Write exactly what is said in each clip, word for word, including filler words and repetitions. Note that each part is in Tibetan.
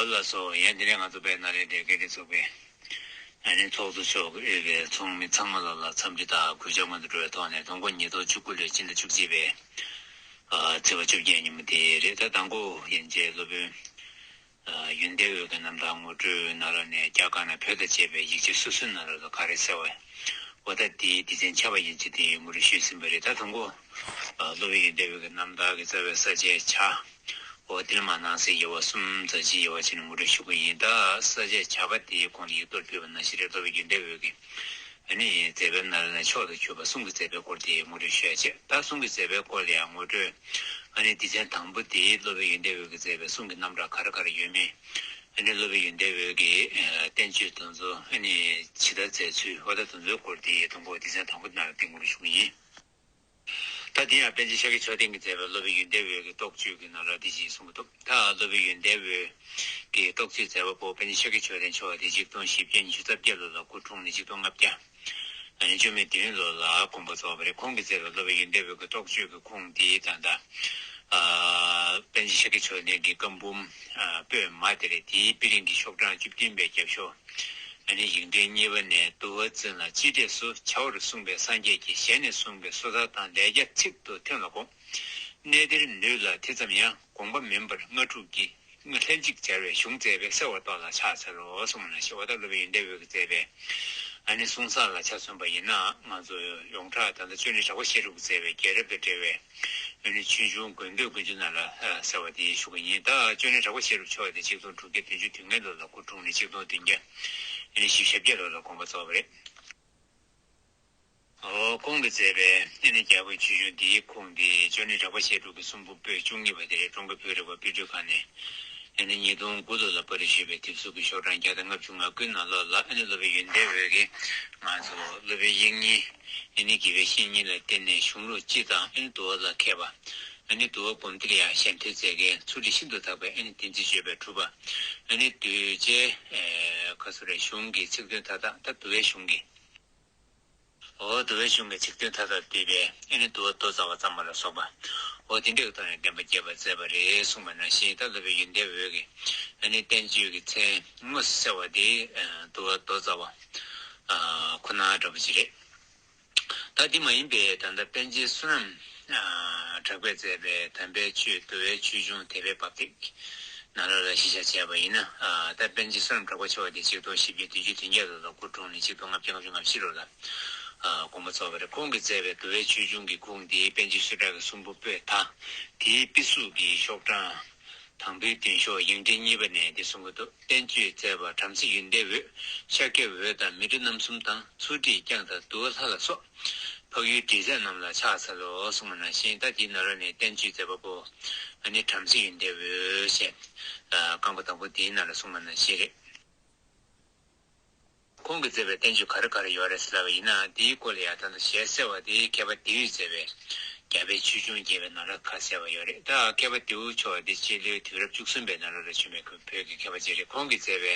ལགས་སོ། ཡང་དེ་རིང་ང་ཚོ་བོད་ནང་ལ་དེ་སྐད་རིགས་ཚོགས་པའི་ཨ་ནི་ཚོགས་གཙོ་མཆོག་གིས་དབུས་པའི་ཚོགས་མི་ཚང་མ་ལ་ལ་འཚམས་འདྲི་དང་གུས་ཕྱག་སྔོན་དུ་འགྲོ་བའི་ཐོག་ནས། དང་པོ་ཉིས་སྟོང་བཅུ་དགུ་ལོའི་སྤྱི་ཟླ་བཅུ་གཅིག་པའི་ཨ་ཚེས་པ་བཅོ་བརྒྱད་ཉིན་མོ་དེ་རེད། ད་དང་པོ་ཡན་ཆད་སློབ་དཔོན་ཨ་ཡོན་ཏན་འོད་ཀྱི་རྣམ་ཐར་ངོ་སྤྲོད་ནང་ལོགས་ནས། རྒྱ་གར་ནས་བོད་དང་བཅས་པའི་ཡིག་ཆ་སོ་སོའི་ནང་ལོགས་ལ་ག་རེ་གསལ་བ། འོ་ད་དེའི་སྡེ་ཚན་ཆ་བ་ཡན་ཆད་དེ་ངོ་སྤྲོད་ཞུས་ཟིན་པ་རེད། ད་དང་པོ་ཨ་སློབ་དཔོན་ཡོན་ཏན་འོད་ཀྱི་རྣམ་ཐར་གྱི་རྩ་བའི་ས་བཅད་བྱ། འོ་དེ་ལ་མ་ནང་གསེས་དབྱེ་བ་གསུམ་ཙམ་ཅིག་དབྱེ་བ་ཕྱེ་ནས་ངོ་སྤྲོད་ཞུ་གི་ཡིན། ད་ས་བཅད་བྱ་བ་དེའི་གོང་ལ་ཡིག་ཐོག་ཕུལ་བ་ནང་བཞིན་རེད། སློབ་དཔོན་ཡོན་ཏན་འོད་ཀྱི་ཨ་ནི་མཛད་པའི་ནང་ལ་མཆོག་ཏུ་གྱུར་པ་གསུང་གི་མཛད་པའི་སྐོར་དེ་ངོ་སྤྲོད་ཞུ་ཡ་བྱས། ད་གསུང་གི་མཛད་པའི་སྐོར་ལ་ཡང་ངོ་སྤྲོད། ཨ་ནི་སྡེ་ཚན་དང་པོ་དེ་སློབ་དཔོན་ཡོན་ཏན་འོད་ཀྱིས་མཛད་པའི་གསུང་གི་རྣམ་གྲངས་ག་རེ་ག་རེ་ཡོད་མེད། ཨ་ནི་སློབ་དཔོན་ཡོན་ཏན་འོད་ཀྱི་ཨ་བསྟན་བཅོས་དེ་ཚོ་ཨ་ནི་ཇི་ལྟར་མཛད་ཚུལ། འོ་ད་དེ་ཚོའི་སྐོར་དེ་དང་པོ་སྡེ་ཚན་དང་པོ་ནང་ལ་དེ་ངོ་སྤྲོད་ཞུ་གི་ཡིན། ད་དེ་ཡང་པཎ་ཆེན་ཤཱཀྱ་མཆོག་ལྡན་གྱིས་མཛད་པའི་སློབ་དཔོན་ཡོན་ཏན་འོད་ཀྱི་རྟོགས་བརྗོད་ཀྱི་ནང་ལ་འདི་བཞིན་གསུངས་ཀྱི་འདུག་ད་སློབ་དཔོན་ཡོན་ཏན་འོད་ཀྱི་རྟོགས་བརྗོད་མཛད་པ་པོ་པཎ་ཆེན་ཤཱཀྱ་མཆོག་ལྡན་མཆོག་དེ་ཆིག་སྟོང་བཞི་བརྒྱ་ཉི་ཤུ་རྩ་བརྒྱད་ལོ་ལ་སྐུ་འཁྲུངས་ནས་ཆིག་སྟོང་ལྔ་བརྒྱ་ཨ་ནི་བཅུ་མེད་བདུན་ལོ་ལ་དགོངས་པ་རྫོགས་པ་རེད། ཁོང་གིས་མཛད་པའི་སློབ་དཔོན་ཡོན་ཏན་འོད་ཀྱི་རྟོགས་བརྗོད་ཀྱི་ཁུངས་དེ་ད་ལྟ་ཨ་པཎ་ཆེན་ཤཱཀྱ་མཆོག་ལྡན་གྱི་བཀའ་འབུམ་ཨ་པོད་མ་དེ་རེད། དེའི་དཔེ་རིང་གི་ཤོག་གྲངས་བཅུ་བདུན་པའི་རྒྱབ་ཤོག་ཨ་ནི་ཡིག་ཕྲེང་གཉིས་པ་ནས་དུ་བ་འཛིན་ལ་སྤྱི་སྒྲས་སུ་བྱ་བར་གསུངས་པའི་སངས་རྒྱས་ཀྱི་ཞལ་ནས་གསུངས་པའི་སོ་ཐར་དང་ལས་རྒྱ་ཚིག་ཏུ་ཐོན་ལ་དགོངས། གནས་འདིར་ནུས་ལ་དེ་ཙམ་ཡང་དགོངས་པ་མིན་པར་སྔ་འཁྲུགས་ཀྱིས་ལྷན་ཅིག་སྦྱར་བའི་གཞུང་མཛད་པས་གསལ་བར་རྟོགས་ལ་ཕྱག་འཚལ་ལོ་གསུངས་པ་ནང་བཞིན། འོ་ད་སློབ་དཔོན་ཡོན་ཏན་འོད་ཀྱིས་མཛད་པའི་ཨ་ནི་གསུང་བསགས་ལ་ཆ་མཚོན་པ་ཡིན་ན། ང་ཚོ་ཡོངས་གྲགས་ད་ལྟ་ཅོ་ནེ་གྲགས་པ་བཤད་སྒྲུབ་ཀྱིས་མཛད་པའི་རྒྱལ་རབས་དང་འབྲེལ་བའི་ཨ་ནི་ཆོས་འབྱུང་དགོངས་འདུས་དགོངས་འདུས་ནང་ལ་ཨ་གསལ་བ་དེ་ཞུ་གི་ཡིན། ད་ཅོ་ནེ་གྲགས་པ་བཤད་སྒྲུབ་མཆོག་དེ་ཆིག་སྟོང་དྲུག་བརྒྱ་བདུན་ཅུ་དོན་ལྔའི་ལོ་ལ་སྐུ་འཁྲུངས་ནས་ཆིག་སྟོང་བདུན་བརྒྱ་ཨ་ནི་བཞི་བཅུ་ཞེ་བརྒྱད་ལོ་ལ་དགོངས་པ་རྫོགས་པ་རེད། ཨོ་ཁོང་གིས་མཛད་པའི་ཨ་ནི་རྒྱ་བོད་ཆོས་འབྱུང་འདིའི་ཁུངས་དེ་ཅོ་ནེ་གྲགས་པ་བཤད་སྒྲུབ་ཀྱི་གསུང་འབུམ་པོད་བཅུ་གཉིས་པ་དེ་རེད། ཀྲུང་གོ་བོད་རིག་པ་དཔེ་སྐྲུན་ཁང་ནས་ཨ་ནི་ཉིས་སྟོང་དགུ་ལོ་ལ་པར་རིས་ཞུས་པའི་དེབ་གཟུགས་ཀྱི་ཤོག་གྲངས་བརྒྱ་དང་ལྔ་བཅུ་ང་དགུའི་ནང་ལོགས་ལ་ཨ་ནི་སློབ་དཔོན་ཡོན་ཏན་འོད་ཀྱིས་ང་ཚོ་སློབ་དཔོན་དབྱིག་གཉེན་ཨ་ནི་དགེ་བའི་བཤེས་གཉེན་ལ་བརྟེན་ནས་གཞུང་ལུགས་སྤྱི་དང་ཨ་ནི་འདུལ་བ་ལ་མཁས་པ། ཨ་ནི་འདུལ་བ་སྒོམ་སྡེ་ལ་ཡང་ཞལ་འདོན་མཛད་མཁན་ཚུལ་ཁྲིམས་ཤིན་ཏུ་དག་པའི་ཨ་ནི་བསྟན་འཛིན་སྤྱོད་པའི་གྲུབ་པ། ཨ་ནི་གདུལ་བྱའི་ཨེ་ཁ་སོ་རེ་གཞུང་གི་ཚིག་དོན་མཐའ་དག་ད་འདུལ་བའི་གཞུང་གི་འོ་འདུལ་བའི་གཞུང་གི་ཚིག་དོན་མཐའ་དག་བསྡུས་པའི་ཨ་ནི་འདུལ་བ་མདོ་རྩ་བ་བརྩམས་པ་ལ་སོགས་པ། འོ་དེ་འདྲའི་ཐོག་ནས་བསྟན་པ་རྒྱས་པར་མཛད་པ་རེད་གསུངས་པ་ནང་བཞིན། ད་སློབ་དཔོན་ཡོན་ཏན་འོད་ཀྱིས་ཨ་ནི་བསྟན་བཅོས་ཀྱི་མཚན་དངོས་སུ་གསལ་བ་དེ་ཨ་འདུལ་བ་མདོ་རྩ་བ་ཨ་ཁོ་ན་འདྲ་པོ་ཅིག་རེད། ད་དེ་མ་ཡིན་པའི་ད་ལྟ་པཎ་ཆེན་བསོད་ནམས་ཨ་གྲགས་པས་མཛད་པའི་དམ་པའི་ཆོས་འདུལ་བའི་ཆོས་འབྱུང་དད་པའི་འབབ་སྟེགས་ནང་ལོགས་ལ་གཞི་བཞག་བྱས་པ་ཡིན་ན། ཨ་ད་པཎ་ཆེན་བསོད་ནམས་གྲགས་པ་མཆོག་དེ་ཆིག་སྟོང་བཞི་བརྒྱ་བདུན་ཅུ་དོན་བརྒྱད་ལོ་ལ་སྐུ་འཁྲུངས་ནས་ཆིག་སྟོང་ལྔ་བརྒྱ་ལྔ་བཅུ་ང་བཞི་ལོ་ལ་ཨ་དགོངས་པ་རྫོགས་པ་རེད། ཁོང་གིས་མཛད་པའི་འདུལ་བའི་ཆོས་འབྱུང་གི་ཁུངས་དེ་པཎ་ཆེན་བསོད་གྲགས་ཀྱི་གསུང་འབུམ་པོད་ད། དེའི་དཔེ་གཟུགས་ཀྱི་ཤོག་གྲངས་དང་པོའི་མདུན་ཤོག་ཡིག་ཕྲེང་གཉིས་པ་ནས་འདི་གསུང་གི་འདུག་བསྟན་བཅོས་མཛད་པ་བྲམ་ཟེ་ཡོན་ཏན་འོད། ཤཱཀྱ་འོད་དང་མི་འགྲོ་རྣམ་གསུམ་དང་། ཚུལ་ཁྲིམས་བསྐྱངས་དང་འདུལ་བ་ལྷ་ལ་སོགས། འཕགས་ཡུལ་དྲི་ཟའི་རྣམས་ལ་ཕྱག་འཚལ་ལོ་གསུངས་པ་ནང་བཞིན། ད་འདིའི་ནང་ལོགས་ནས་བསྟན་བཅོས་མཛད་པ་པོ་ཨ་ནི་བྲམ་ཟེ་ཡོན་ཏན་འོད་ཞེས་ཨ་རྐང་པ་དང་པོ་དེའི་ནང་ལ་གསུངས་པ་ནང་བཞིན་རེད། ཁོང་གིས་མཛད་པའི་བསྟན་བཅོས་ག་རེ་ག་རེ་ཡོད་རེད་ཟེར་ལབ་པ་ཡིན་ན། དེའི་སྐོར་ལ་ཡང་ད་ལྟ་ཞལ་གསལ་བ་དེ་མཁས་པ་ལྡེའུས་མཛད་པའི་རྒྱ་བོད་ཆོས་འབྱུང་རྒྱས་པའི་ནང་ལ་ཁ་གསལ་བ་ཡོད་རེད། ད་མཁས་པ་ལྡེའུ་མཆོག་དེ་སྤྱི་ལོའི་དུས་རབས་བཅུ་གསུམ་པའི་ནང་ལོགས་ལ་བྱོན་པའི་བོད་ཀྱི་མཁས་པ་ཅིག་རེད། ཁོང་གིས་མཛད་པའི་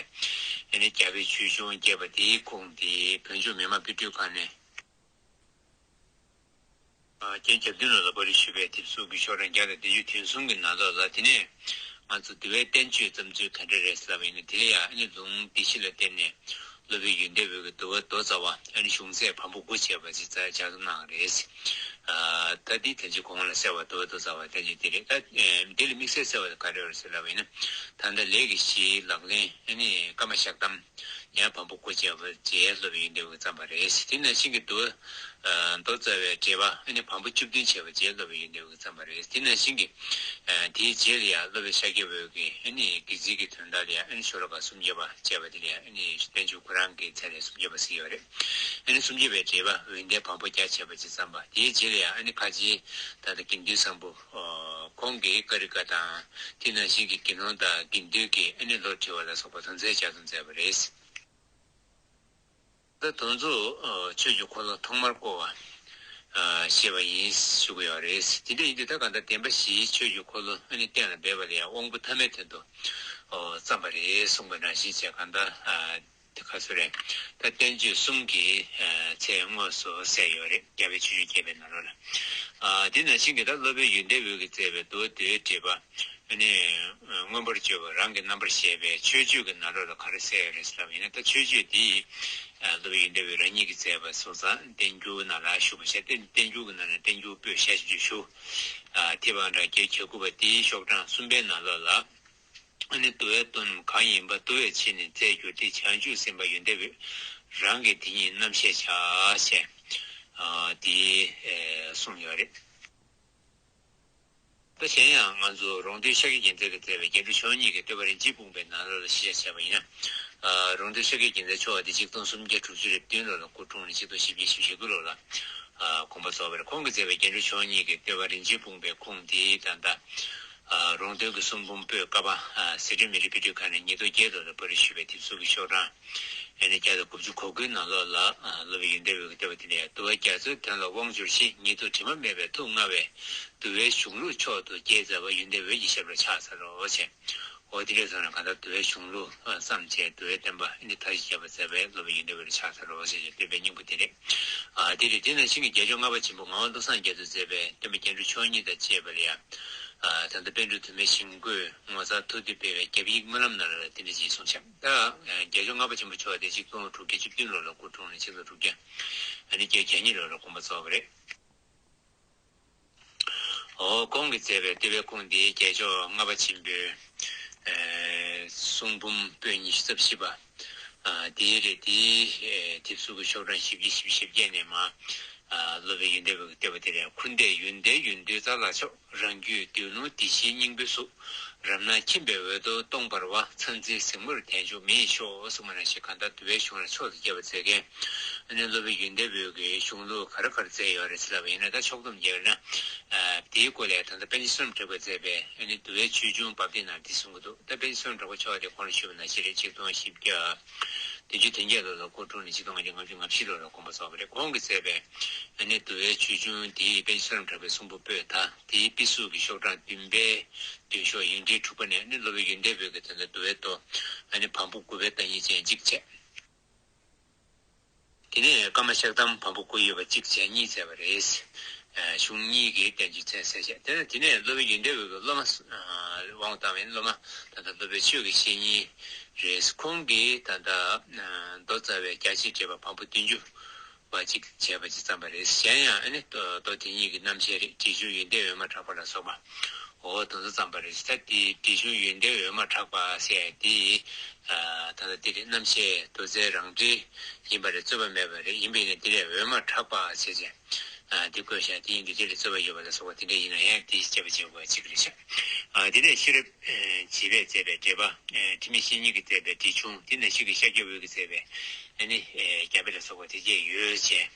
ཨ་ནི་རྒྱ་བོད་ཆོས་འབྱུང་རྒྱས་པ་དེའི་ཁུངས་དེ་བོད་ལྗོངས་མི་དམངས་དཔེ་སྐྲུན་ཁང་ནས་བརྒྱད་བརྒྱ་བདུན་ལོ་ལ་པར་རིས་ཞུས་པའི་དེབ་གཟུགས་ཀྱི་ཤོག་གྲངས་བརྒྱ་དང་བདུན་ཅུ་དོན་གསུམ་གྱི་ནང་ལོགས་ལ། དེ་ནས་ང་ཚོ་འདུལ་བའི་བསྟན་བཅོས་བརྩམས་ཚུལ་ག་འདྲ་རེད་ཟེར་ལབ་པ་ཡིན་ན། དེ་ལ་ཡང་ཨ་ནི་ལུང་སྡེ་བཞི་ལ་བརྟེན་ནས་སློབ་དཔོན་ཡོན་ཏན་འོད་ཀྱིས་འདུལ་བ་མདོ་རྩ་བ་ཨ་ནི་གཞུང་ཚད་བམ་པོ་དགུ་བྱས་པ་ཅིག་རྩ་ལྗགས་རྩོམ་གནང་བ་རེད། ཨ་ད་འདི་ད་ཅི་གོང་ལ་གསལ་བ་འདུལ་བ་མདོ་རྩ་བ་བསྟན་བཅོས་འདི་རེད། ད་ཨེ་འདི་ལ་དམིགས་བསལ་གསལ་བ་ག་རེ་ཡོད་རེད་ཟེར་ལབ་པ་ཡིན་ན། ད་ལྟ་ལས་ཀྱི་གཞི་ལག་ལེན་ཨ་ནི་བཀའ་མ་བཤགས་གཏམ། ཡང་བམ་པོ་དགུ་བྱས་པ་རྗེས་སློབ་དཔོན་ཡོན་ཏན་འོད་ཀྱིས་བརྩམས་པ་རེད། དེ་ནང་བཞིན་གྱི་འདུལ་བ་མདོ་རྩ་བའི་འགྲེལ་པ་ཨ་ནི་བམ་པོ་བཅུ་བདུན་བྱས་པ་རྗེས་སློབ་དཔོན་ཡོན་ཏན་འོད་ཀྱིས་བརྩམས་པ་རེད། དེ་ནང་བཞིན་གྱི་ཨ་དེའི་རྗེས་ལ་ཡང་སློབ་དཔོན་ཤཱཀྱ་འོད་ཀྱིས་ཨ་ནི་དགེ་ཚུལ་གྱི་དོན་དག་ལ་ཡང་ཨ་ནི་ཤོ་ལོ་ཀ་སུམ་བརྒྱ་པ་བྱས་པ་དེ་ལ་ཡང་ཨ་ནི་བསྟན་བཅོས་ཁོ་རང་གི་མཚན་ལ་སུམ་བརྒྱ་པ་ཟེར་གྱི་ཡོད་རེད། ཨ་ནི་སུམ་བརྒྱ་པའི་འགྲེལ་པ་འོད་ལྡན་བམ་པོ་བརྒྱ་བྱས་པ་ཅིག་བརྩམས་པ། དེའི་རྗེས་ལ་ཡང་ཨ་ནི་ཁ་ཆེའི་ད་ལྟ་དགེ་འདུན་བཟང་པོ་ཁོང་གིས་ཀ་རི་ཀ་དང་དེ་ནང་བཞིན་གྱི་དགེ་སློང་དང་དགེ་འདུན་གྱི་ཨ་ནི་ལོ་དྲི་བ་ལ་སོགས་པ་དོན་ཚན་ལྗགས་རྩོམ་མཛད་པ་རེད། ད་དེ་ཚོ་ཆོས་ཀྱི་འཁོར་ལོ་ཐོག་མར་བསྐོར་བ་ཞེས་པ་ཡིན་ཞུ་གི་ཡོད་རེད། དེ་འདྲ་ཡིན་དུས་ད་གང་ལྟར་བདེན་པ་བཞིའི་ཆོས་ཀྱི་འཁོར་ལོ་ཨ་ནི་གཏན་ལ་འབེབས་པ་ལ་ཡང་དབང་པོ་ཐ་མའི་དོན་དུ་བརྩམས་པ་རེད་གསུངས་པ་ནང་བཞིན་བྱས། གང་ལྟར་དེ་ག་ཚོད་རེད། ད་བསྟན་བཅོས་གསུམ་གྱི་མཚན་དངོས་སུ་གསལ་ཡོད་རེད། རྒྱ་བོད་ཆོས་འབྱུང་རྒྱས་པའི་ནང་ལོགས་ལ། དེ་ནང་བཞིན་གྱི་ད་སློབ་དཔོན་ཡོན་ཏན་འོད་ཀྱིས་མཛད་པའི་འདུལ་བ་མདོའི་འགྲེལ་པ། ཨ་ནི་མངོན་པར་བརྗོད་པ་རང་གི་རྣམ་པར་བཤད་པའི་མཆོད་བརྗོད་ཀྱི་ནང་ལོགས་ལ་ག་རེ་གསལ་ཡོད་རེད་ཟེར་ལབ་པ་ཡིན་ན། ད་མཆོད་བརྗོད་འདི་སློབ་དཔོན་ཡོན་ཏན་འོད་རང་ཉིད་ཀྱིས་མཛད་པ་སོང་ཙང་བསྟན་འགྱུར་ནང་ལ་བཞུགས་པ་བྱས་ཏེ། བསྟན་འགྱུར་གྱི་ནང་ལ་བསྟན་འགྱུར་པོད་ཞེ་ཅིག་བཞུགས། ཨ་དེ་བར་འདྲ་རྒྱལ་གྱལ་ཁུ་པ་དེའི་ཤོག་གྲངས་གསུམ་པའི་ནང་ལོགས་ལ། ཨ་ནི་བསྡུ་བའི་དོན་རྣམས་གང་ཡིན་པ་བསྡུ་བའི་ཆེད་ནས་མཛད་གྱུར་ཏེ། བྱང་ཆུབ་སེམས་དཔའ་ཡོན་ཏན་འོད་རང་གིས་དེ་ཉིད་རྣམ་བཤད་བྱ་ཞེས་ཨ་དེ་ཨེ་གསུངས་ཡོད་རེད། ད་གཞན་ཡང་ང་ཚོ་རོང་སྟོན་ཤཱཀྱ་རྒྱལ་མཚན་གྱིས་མཛད་པའི་རྒྱན་དྲུག་མཆོག་གཉིས་ཀྱི་བསྟོད་པ་རིན་ཆེན་སྤུངས་པའི་ནང་ལོགས་ལ་གཞི་བཞག་བྱས་པ་ཡིན་ན། ཨ་རོང་སྟོན་ཤཱཀྱ་རྒྱལ་མཚན་མཆོག་དེ་ཆིག་སྟོང་སུམ་བརྒྱ་དྲུག་ཅུ་རེ་བདུན་ལོ་ལ་སྐུ་འཁྲུངས་ནས་ཆིག་སྟོང་བཞི་བརྒྱ་བཞི་བཅུ་ཞེ་དགུ་ལོ་ལ་ཨ་དགོངས་པ་རྫོགས་པ་རེད། ཁོང་གིས་མཛད་པའི་རྒྱན་དྲུག་མཆོག་གཉིས་ཀྱི་བསྟོད་པ་རིན་ཆེན་སྤུངས་པའི་ཁུངས་དེ་ད་ལྟ་ཨ་རོང་སྟོན་གྱི་གསུང་འབུམ་པོད་ཀ་པ། ཨ་ཟི་ཁྲོན་མི་རིགས་དཔེ་སྐྲུན་ཁང་ནས་ཉིས་སྟོང་བརྒྱད་ལོ་ལ་པར་སྐྲུན་ཞུས་པའི་དེབ་གཟུགས་ཀྱི་ཤོག་གྲངས་ཨ་ནི་བརྒྱ་དང་དགུ་བཅུ་གོ་དགུའི་ནང་ལོགས་ལ། ཨ་སློབ་དཔོན་ཡོན་ཏན་འོད་ཀྱི་བསྟོད་པ་དེ་ལས། བསྡུ་བ་རྒྱ་མཚོའི་དོན་ལ་དབང་འབྱོར་ཞིང་། ཉིད་དུ་དྲི་མ་མེད་པའི་ཐུགས་མངའ་བས། བསྡུ་བའི་གཞུང་ལུགས་མཆོག་ཏུ་བསྐྱེད་མཛད་པ། ཡོན་ཏན་འོད་ཀྱི་ཞབས་ལ་ཕྱག་འཚལ་ལོ་ཞེས། འོ་དེ་འདྲ་སོང་ན་གང་ལྟར་བསྡུ་བའི་གཞུང་ལུགས་བརྩམས་བྱས། བསྡུ་བའི་བསྟན་པ་ཨ་ནི་མཐའ་བཞི་བརྒྱབ་པ་མཛད་པའི་སློབ་དཔོན་ཡོན་ཏན་འོད་ལ་ཕྱག་འཚལ་ལོ་ཞེས་བསྟོད་པའི་སྙིང་པོ་དེ་རེད། ཨ་དེ་རེད། དེ་ནང་བཞིན་གྱི་རྒྱལ་མཆོག་ལྔ་པ་ཆེན་པོ་ངག་དབང་ཀླུ་བཟང་རྒྱ་མཚོས་མཛད་པའི་བསྟན་པའི་རྒྱན་དྲུག་མཆོག་གཉིས་དང་བཅས་པ་ལ་ཡང་། ཨ་ད་ལྟ་པཎ་གྲུབ་དུ་མའི་ཞིང་བཀོད་ངོ་མཚར་ཐུགས་བསྟོད་སྤེལ་བའི་རྒྱབ་ཡིག་སྨོན་ལམ་ནང་ལ་དེ་འདྲ་ཞིག་གསུངས་ཤག་ད་ཨ་རྒྱལ་མཆོག་ལྔ་པ་ཆེན་པོ་མཆོག་དེ་ཆིག་སྟོང་དྲུག་བརྒྱ་བཅུ་བདུན་ལོ་ལ་སྐུ་འཁྲུངས་ནས་ཆིག་སྟོང་དྲུག་བརྒྱ་ཨ་ནི་བརྒྱད་ཅུ་གྱ་གཉིས་ལོ་ལ་དགོངས་པ་རྫོགས་པ་རེད། འོ་ཁོང་གིས་མཛད་པའི་བསྟོད་པའི་ཁུངས་འདི་རྒྱལ་མཆོག་ལྔ་པ་ཆེན་པོའི་ཨེ་གསུང་འབུམ་པོད་ཉི་ཤུ་རྩ་བཞི་པ། ཨ་དེའི་རེད། དེའི་ཨེ་དེབ་གཟུགས་ཀྱི་ཤོག་གྲངས་བཞི་བརྒྱ་བཞི་བཅུ་ཞེ་བརྒྱད་ནས་མར། ཨ་སློབ་དཔོན་ཡོན་ཏན་འོད་ཀྱི་བསྟོད་པ་དེ་ལས། འཁོར་འདས་ཡོན་ཏན་ཡོད་འདུག་རྩ་ལག་མཆོག་རང་རྒྱུད་སྡུད་ལུང་བདེ་ཆེན་སྙིང་པོའི་གཟུགས། རབ་སྣང་ཁྱིམ་པའི་འོད་ཟེར་སྟོང་འབར་བ། ཚང་འཛིན་གཟིགས་མོར་བརྟན་བཅུག་མི་ཡི་ཤོག་གསུངས་པ་ནང་བཞིན་གང་ལྟར་བསྡུ་བའི་གཞུང་ལ་མཆོག་ཏུ་བསྐྱེད་པ་མཛད་མཁན་ཨ་ནི་སློབ་དཔོན་ཡོན་ཏན་འོད་ཀྱིས་གཞུང་ལུགས་ག་རེ་ག་རེ་མཛད་ཡོད་རེད་ཟེར་ལབ་པ་ཡིན་ན། ད་ཕྱོགས་བསྡོམས་བརྒྱབ་ན། ཨ་དེའི་སྐོར་ལ་ད་ལྟ་པཎ་ཆེན་བསོད་ནམས་གྲགས་པས་མཛད་པའི་ཨ་ནི་བསྡུ་བའི་ཆོས་འབྱུང་འབབ་སྟེགས་ནང་འདི་གསུང་གི་འདུག་ད་པཎ་ཆེན་བསོད་ནམས་གྲགས་པ་མཆོག་དེ་གོང་ལ་ཞུས་པ་ནང་བཞིན་རེད། ཆིག་སྟོང་བཞི་བརྒྱ་བདུན་ཅུ་དོན་བརྒྱད་ལོ་ལ་སྐུ་འཁྲུངས་ནས་ཆིག་སྟོང་ལྔ་བརྒྱ་ལྔ་བཅུ་ང་བཞི་ལོ་ལ་དགོངས་པ་རྫོགས་པ་རེད། ཁོང་གིས་མཛད་པའི་ཨ་ནི་བསྡུ་བའི་ཆོས་འབྱུང་དེའི་པཎ་ཆེན་བསོད་ནམས་གྲགས་པའི་གསུང་འབུམ་པོད་ད་དེའི་དཔེ་གཟུགས་ཀྱི་ཤོག་གྲངས་བདུན་པའི་མདུན་ཤོག་ཡིག་ཕྲེང་དྲུག་པ་ནས། ཨ་ནི་སློབ་དཔོན་ཡོན་ཏན་འོད་ཀྱི་དོན་དུ་བསྡུ་བའི་མདོ་ཨ་ནི་བམ་པོ་དགུ་པའི་བརྡ་རྙིང་ཅན་གཅིག་བྱས། དེ་ནས་ཀ་མ་ཤག་དམ་བམ་པོ་དགུ་ཡོད་པ་གཅིག་བྱས་གཉིས་མཛད་པ་རེད། ཨ་གཞུང་གཉིས་ཀྱི་བསྟན་བཅོས་མཚན་གསལ་བཤད། དེ་ནས་དེ་ནས་སློབ་དཔོན་ཡོན་ཏན་འོད་ཀྱི་སློབ་མ་ཨ་དབང་བཏང་བའི་སློབ་མ་ད་ལྟ་སློབ་དཔོན་ཆོས་ཀྱི་བཤེས་གཉེན་རེད། ཁོང་གིས་ད་ལྟ་ཨ་མདོ་རྩ་བའི་རྒྱ་ཆེར་འགྲེལ་པ་བམ་པོ་བདུན་ཅུ་པ་གཅིག་བྱས་པ་གཅིག་བརྩམས་པ་རེད། གཞན་ཡང་ཨ་ནི་མདོ་མདོ་དེ་ཉིད་ཀྱི་རྣམ་བཤད་རེད། འགྲེལ་ཆུང་ཡོན་ཏན་འོད་མ་གྲགས་པ་ལ་སོགས་པ། འོ་དེ་ཚོ་བརྩམས་པ་རེད། ད་དེའི་འགྲེལ་ཆུང་ཡོན་ཏན་འོད་མ་གྲགས་པ་ཟེར་དེ། ཨ་ད་ལྟ་དེ་རེད། རྣམ་བཤད་མདོ་རྩའི་རང་འགྲེལ་ཡིན་པ་རེད། རྩོད་པ་མེད་པ་རེད། ཡིན་པས་ན་དེ་ལས་འོད་མ་གྲགས་པ་ཟེར་བྱས། ཨ་དེ་བཀོད་བཞག་དེ་ཡིན་དུས་དེ་ལས་རྩོད་པ་ཡོད་པ་ལ་སོགས་པ་དེ་འདྲ་ཡིན་ན་ཡང་དེ་དཔྱད་པ་བྱེད་དགོས་པ་གཅིག་རེད་ཤག་ཨ་དེ་ནས་ཤེས་རབ་ཨེ་བྱིས་པས་མཛད་པའི་འགྲེལ་པ། ཨེ་དྲི་མེད་བཤེས་གཉེན་གྱིས་མཛད་པའི་འགྲེལ་ཆུང་། དེ་ནང་བཞིན་གྱི་ཤཱཀྱ་འོད་ཀྱིས་མཛད་པའི་ཨ་ནི་ཨེ་རྒྱ་དཔེ་ལ་སོགས་པ་དེ་བཅས་ཡོད་ཅེས།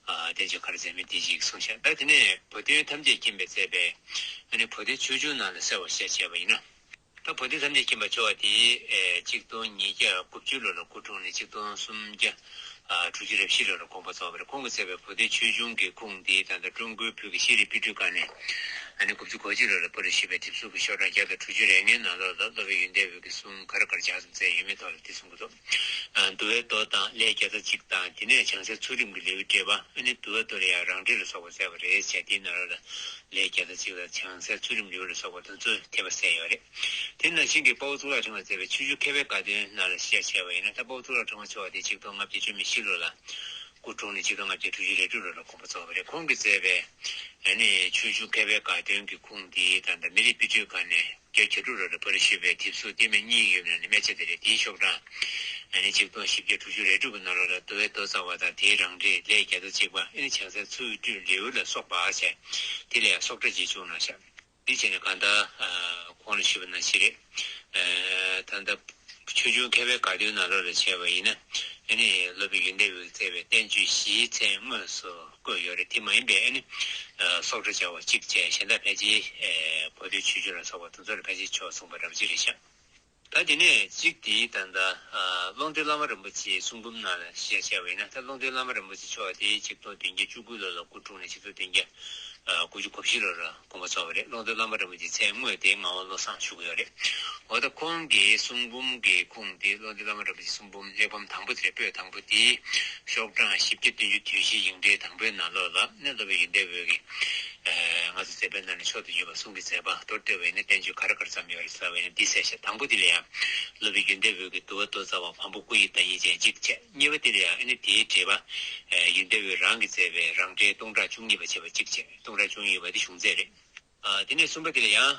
ཨ་དེ་ཚོ་ག་རེ་མཛད་མིན་དེ་ཞིག་གསུངས་ཤག་ད་དེ་ནས་བུ་སྟོན་ཐམས་ཅད་མཁྱེན་པས་མཛད་པའི་ཨ་ནི་བུ་སྟོན་ཆོས་འབྱུང་ནང་ལ་གསལ་བར་བཤད་བྱས་པ་ཡིན་ན། ད་བུ་སྟོན་ཐམས་ཅད་མཁྱེན་པ་མཆོག་དེ་ཨེ་ཆིག་སྟོང་ཉིས་བརྒྱ་དགུ་བཅུ་ལོ་ལ་སྐུ་འཁྲུངས་ནས་ཆིག་སྟོང་སུམ་བརྒྱ་ཨ་དྲུག་ཅུ་རེ་བཞི་ལོ་ལ་དགོངས་པ་རྫོགས་པ་རེད། ཁོང་གིས་མཛད་པའི་བུ་སྟོན་ཆོས་འབྱུང་གི་ཁུངས་འདི་ད་ལྟ་ཀྲུང་གོའི་བོད་ཀྱི་ཤེས་རིག་དཔེ་སྐྲུན་ཁང་ནས་ཨ་ནི་དགུ་བཅུ་གོ་གཅིག་ལོ་ལ་པར་ཞུས་པའི་དེབ་གཟུགས་ཀྱི་ཤོག་གྲངས་བརྒྱ་དང་དྲུག་ཅུ་རེ་ལྔའི་ནང་ལོགས་ལ་སློབ་དཔོན་ཡོན་ཏན་འོད་ཀྱི་གསུང་ག་རེ་ག་རེ་ལྗགས་རྩོམ་མཛད་ཡོད་མེད་ཐོག་ལ་འདི་གསུང་གི་འདུག་ཨ་བསྡུ་བའི་མདོ་དང་ལས་བརྒྱ་རྩ་གཅིག་དང་། དེ་ནས་བྱང་སའི་ཚུལ་ཁྲིམས་ཀྱི་ལེའུའི་འགྲེལ་པ། ཨ་ནི་བསྡུ་བའི་མདོ་ལ་ཡང་རང་འགྲེལ་ལ་སོགས་པ་མཛད་པ་རེད་ཅེས་དེའི་ནང་ལོགས་ལ་ལས་བརྒྱ་རྩ་གཅིག་དང་། བྱང་སའི་ཚུལ་ཁྲིམས་ལེའུ་ལ་སོགས་པ་དེ་ཚོ་འཐེབ་པ་གསལ་ཡོད་རེད། དེ་ནང་བཞིན་གྱི་དཔའ་བོ་གཙུག་ལག་ཕྲེང་བས་མཛད་པའི་ཆོས་འབྱུང་མཁས་པའི་དགའ་སྟོན་ནང་ལ་གཞི་བཞག་བྱས་པ་ཡིན་ན། ད་དཔའ་བོ་གཙུག་ལག་ཕྲེང་བ་མཆོག་དེ་ཆིག་སྟོང་ལྔ་བརྒྱ་བཅུ་མེད་བཞི་ལོ་ལ་སྐུ་འཁྲུངས་ནས་ཆིག་སྟོང་ལྔ་བརྒྱ་དྲུག་ཅུ་རེ་དྲུག་ལོ་ལ་དགོངས་པ་རྫོགས་པ་རེད། ཁོང་གིས་མཛད་པའི་ཨ་ནི་ཆོས་འབྱུང་མཁས་པའི་དགའ་སྟོན་གྱི་ཁུངས་དེ་ད་ལྟ་མི་རིགས་དཔེ་སྐྲུན་ཁང་ནས་བརྒྱད་ཅུ་གྱ་དྲུག་ལོ་ལ་པར་ཞུས་པའི་དེབ་གཟུགས་ལྡེབ་མིག་གཉིས་ཡོད་པའི་ནང་ནས་སྨད་ཆ་དེ་རེད། དེའི་ཤོག་གྲངས་ཨ་ནི་ཆིག་སྟོང་བཞི་བརྒྱ་དྲུག་ཅུ་རེ་དྲུག་གི་ནང་ལོགས་ལ་བསྡུ་བའི་མདོ་རྩ་བ་དང་དེའི་རང་འགྲེལ་ལས་བརྒྱ་རྩ་གཅིག་པ། ཨ་ནི་བྱང་སའི་ཚུལ་ཁྲིམས་ལེའུ་ལ་སོགས་པ་བྱས། དེ་ལས་སོགས་སྒྲ་རྗེས་བྱུང་གནང་ཤག་འདི་བྱས་ནས་གང་ལྟར་ཨ་གོང་ལ་ཞུས་པ་ནང་བཞིན་རེད། ཨ་ད་ལྟ་ཆོས་འབྱུང་མཁས་པའི་དགའ་སྟོན་ནང་ལོགས་ལ་བྱས་པ་ཡིན་ན། ཨ་ནི་སློབ་དཔོན་ཡོན་ཏན་འོད་ཀྱིས་མཛད་པའི་བསྟན་བཅོས་བཞིའི་མཚན་དངོས་སུ་བཀོད་ཡོད་རེད། དེ་མ་ཡིན་པའི་ཨ་ནི་ཨ་སོགས་སྒྲ་སྦྱར་བ་གཅིག་བཅས་གཞན་དག་ཕལ་ཆེར་ཨ་བུ་སྟོན་ཆོས་འབྱུང་ལ་སོགས་པ་དེ་ཚོ་ལ་ཕལ་ཆེར་ཕྱོགས་མཚུངས་པ་འདྲ་པོ་ཅིག་རེད་ཤག་ད་དེ་ནས་གཅིག་དེ་ད་ལྟ་ཨ་ཀློང་རྡོལ་བླ་མ་རིན་པོ་ཆེའི་གསུང་འབུམ་ནང་ལ་གཞི་བཞག་བྱས་པ་ཡིན་ན། ད་ཀློང་རྡོལ་བླ་མ་རིན་པོ་ཆེ་མཆོག་དེ་ཆིག་སྟོང་བདུན་བརྒྱ་བཅུ་དགུ་ལོ་ལ་སྐུ་འཁྲུངས་ནས་ཆིག་སྟོང་བདུན་བརྒྱ་ དགུ་བཅུ་གོ་བཞི་ལོར་དགོངས་པ་རྫོགས་པ་རེད། ཀློང་རྡོལ་བླ་མ་རིན་པོ་ཆེ་མཚན་དངོས་དེ་ངག་དབང་བློ་བཟང་ཞུ་གི་ཡོད་རེད། འོ་ད་ཁོང་གི་གསུང་འབུམ་གྱི་ཁུངས་དེ་ཀློང་རྡོལ་བླ་མ་རིན་པོ་ཆེ་གསུང་འབུམ་གླེགས་བམ་དང་པོ་དེ་རེད། པོད་དང་པོ་དེ་ཤོག་གྲངས་བཞི་བརྒྱ་བདུན་ཅུ་དོན་བཞི་ཡིག་འབྲེལ་དང་པོའི་ནང་ལོགས་ལ་ནི་སློབ་དཔོན་ཡོན་ཏན་འོད་ཀྱིས་ང་ཚོ་མཛད་པའི་ནང་ནས་མཆོག་ཏུ་གྱུར་པ་གསུང་གི་མཛད་པ་མདོར་བསྡུས་པ་ཡིན་ན་བསྟན་བཅོས་ག་རེ་ག་རེ་བརྩམས་ཡོད་རེད་ཟེར་བ་ཡིན་ན་འདི་གསལ་བཤད། དང་པོ་དེ་ལ་ཡང་སློབ་དཔོན་ཡོན་ཏན་འོད་ཀྱི་འདུལ་བ་མདོ་རྩ་བ་བམ་པོ་སྐུ་ཡི་བརྡ་ཡིག་ཅན་གཅིག་བྱས། གཉིས་པ་དེ་ལ་ཡང་ཨ་ནི་དེའི་འགྲེལ་པ། ཡོན་ཏན་འོད་རང་གིས་མཛད་པའི་རང་འགྲེལ་སྟོང་ཕྲག་བཅུ་གཉིས་པ་བྱས་པ་གཅིག་བྱས། སྟོང་ཕྲག་བཅུ་གཉིས་པ་དེ་གཞུང་ཚད་རེད། དེ་ནས་གསུམ་པ་དེ་ལ་ཡང་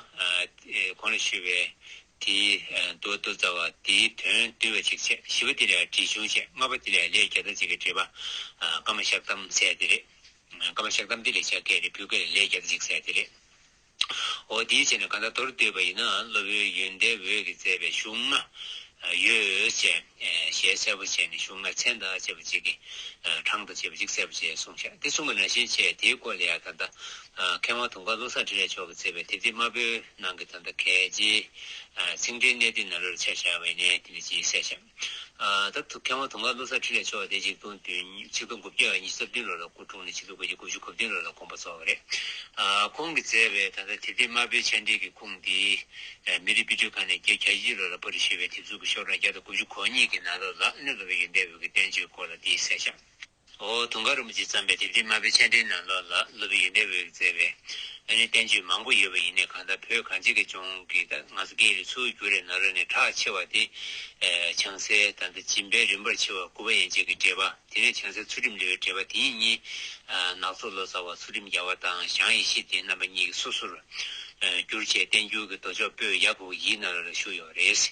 གོང་ལ་ཞུས་པའི་དེའི་འདུལ་བ་མདོ་རྩ་བ་དེའི་དོན་བསྡུས་པ་གཅིག་བྱས། བཞི་པ་དེ་ལ་ཡང་འགྲེལ་ཆུང་བྱས། ལྔ་པ་དེ་ལ་ཡང་ལས་བརྒྱ་དང་གཅིག་གི་འགྲེལ་པ། ཀ་མ་ཤག་དམ་ཟེར་དེ་རེད། ཀ་མ་ཤག་དམ་དེ་ལེགས་སྦྱར་སྐད་རེད། བོད་སྐད་ལ་ལས་བརྒྱ་དང་གཅིག་ཟེར་དེ་རེད། འོ་དེའི་ཆ་ནས་གང་ལྟར་མདོར་བསྡུས་པ་ཡིན་ན་སློབ་དཔོན་ཡོན་ཏན་འོད་ཀྱིས་མཛད་པའི་གཞུང་ལྔ་ཡོད་ཅེས་ཞལ་གསལ་པོ་བྱས་ནས་གཞུང་ལྔ་མཚན་དང་བཅས་པ་གཅིག་གི་གྲངས་དང་བཅས་པ་གཅིག་གསལ་པོ་བྱས་གསུངས་ཤག་དེ་གསུངས་པ་ནང་བཞིན་བྱས་དེའི་སྐོར་ལ་ཡང་ད་ལྟ་མཁས་དབང་དུང་དཀར་བློ་བཟང་འཕྲིན་ལས་མཆོག་གིས་མཛད་པའི་དེབ་ཐེར་དམར་པོའི་ནང་གི་ད་ལྟ་གལ་ཆེའི་ཚིག་འགྲེལ་གནད་བསྡུས་ནང་ལོགས་ལ་ཆ་བཞག་པ་ཡིན་ནའི་དེ་འདྲ་ཅིག་གསལ་ཤག་ད་མཁས་དབང་དུང་དཀར་བློ་བཟང་འཕྲིན་ལས་མཆོག་དེ་ཆིག་སྟོང་བདུན་ཆིག་སྟོང་དགུ་བརྒྱ་ཉི་ཤུ་རྩ་བདུན་ལོ་ལ་སྐུ་འཁྲུངས་ནས་ཆིག་སྟོང་དགུ་བརྒྱ་དགུ་བཅུ་གོ་བདུན་ལོ་ལ་དགོངས་པ་རྫོགས་པ་རེད། ཁོང་གིས་མཛད་པའི་ད་ལྟ་དེབ་ཐེར་དམར་པོའི་ཆ་འགྲེལ་གྱི་ཁུངས་དེ་མི་རིགས་དཔེ་སྐྲུན་ཁང་ནས་བརྒྱད་བརྒྱ་གྱ་བཞི་ལོ་ལ་པར་ཞུས་པའི་དེབ་གཟུགས་ཀྱི་ཤོག་གྲངས་བརྒྱ་དང་དགུ་བཅུ་གོ་གཉིས་ཀྱི་ནང་ལོགས་ལ་ནི་སློབ་དཔོན་ཡོན་ཏན་འོད་ཀྱི་བསྟན་བཅོས་སྐོར་ལ་དེ་གསལ་བཤད། འོ་དུང་དཀར་རིན་པོ་ཆེས་བརྩམས་པའི་དེབ་ཐེར་དམར་པོའི་ཆ་འགྲེལ་ནང་ལོགས་ལ་སློབ་དཔོན་ཡོན་ཏན་འོད་ཀྱིས་མཛད་པའི་ཨ་ནི་བསྟན་བཅོས་མང་པོ་ཡོད་པ་ཡིན་ནའི་གང་ལྟར་བོད་གངས་ཅན་གྱི་ལྗོངས་ཀྱི་ད་ང་ཚོ་སྐད་ཡིག་ལ་ཚུར་བསྒྱུར་བའི་ནང་ལོགས་ནས་གྲགས་ཆེ་བ་དེ་བྱང་སའི་ད་ལྟ་སྦྱིན་པའི་རིམ་པར་ཕྱེ་བ་དགུ་པ་ཡན་ཆད་ཀྱི་འགྲེལ་པ། དེ་ནས་བྱང་སའི་ཚུལ་ཁྲིམས་ལེའུའི་འགྲེལ་པ་དེ་གཉིས། ནག་ཚོགས་ལོ་ཙཱ་བ་ཚུལ་ཁྲིམས་རྒྱལ་བ་དང་ཞང་ཡེ་ཤེས་སྡེའི་རྣམ་པ་གཉིས་ཀྱིས་སོ་སོར་བསྒྱུར་བྱས་བསྟན་འགྱུར་གྱི་མདོ་ཕྱོགས་པོད་ཡ་གོ་ཡི་ནང་ལ་བཞུགས་ཡོད་རེད།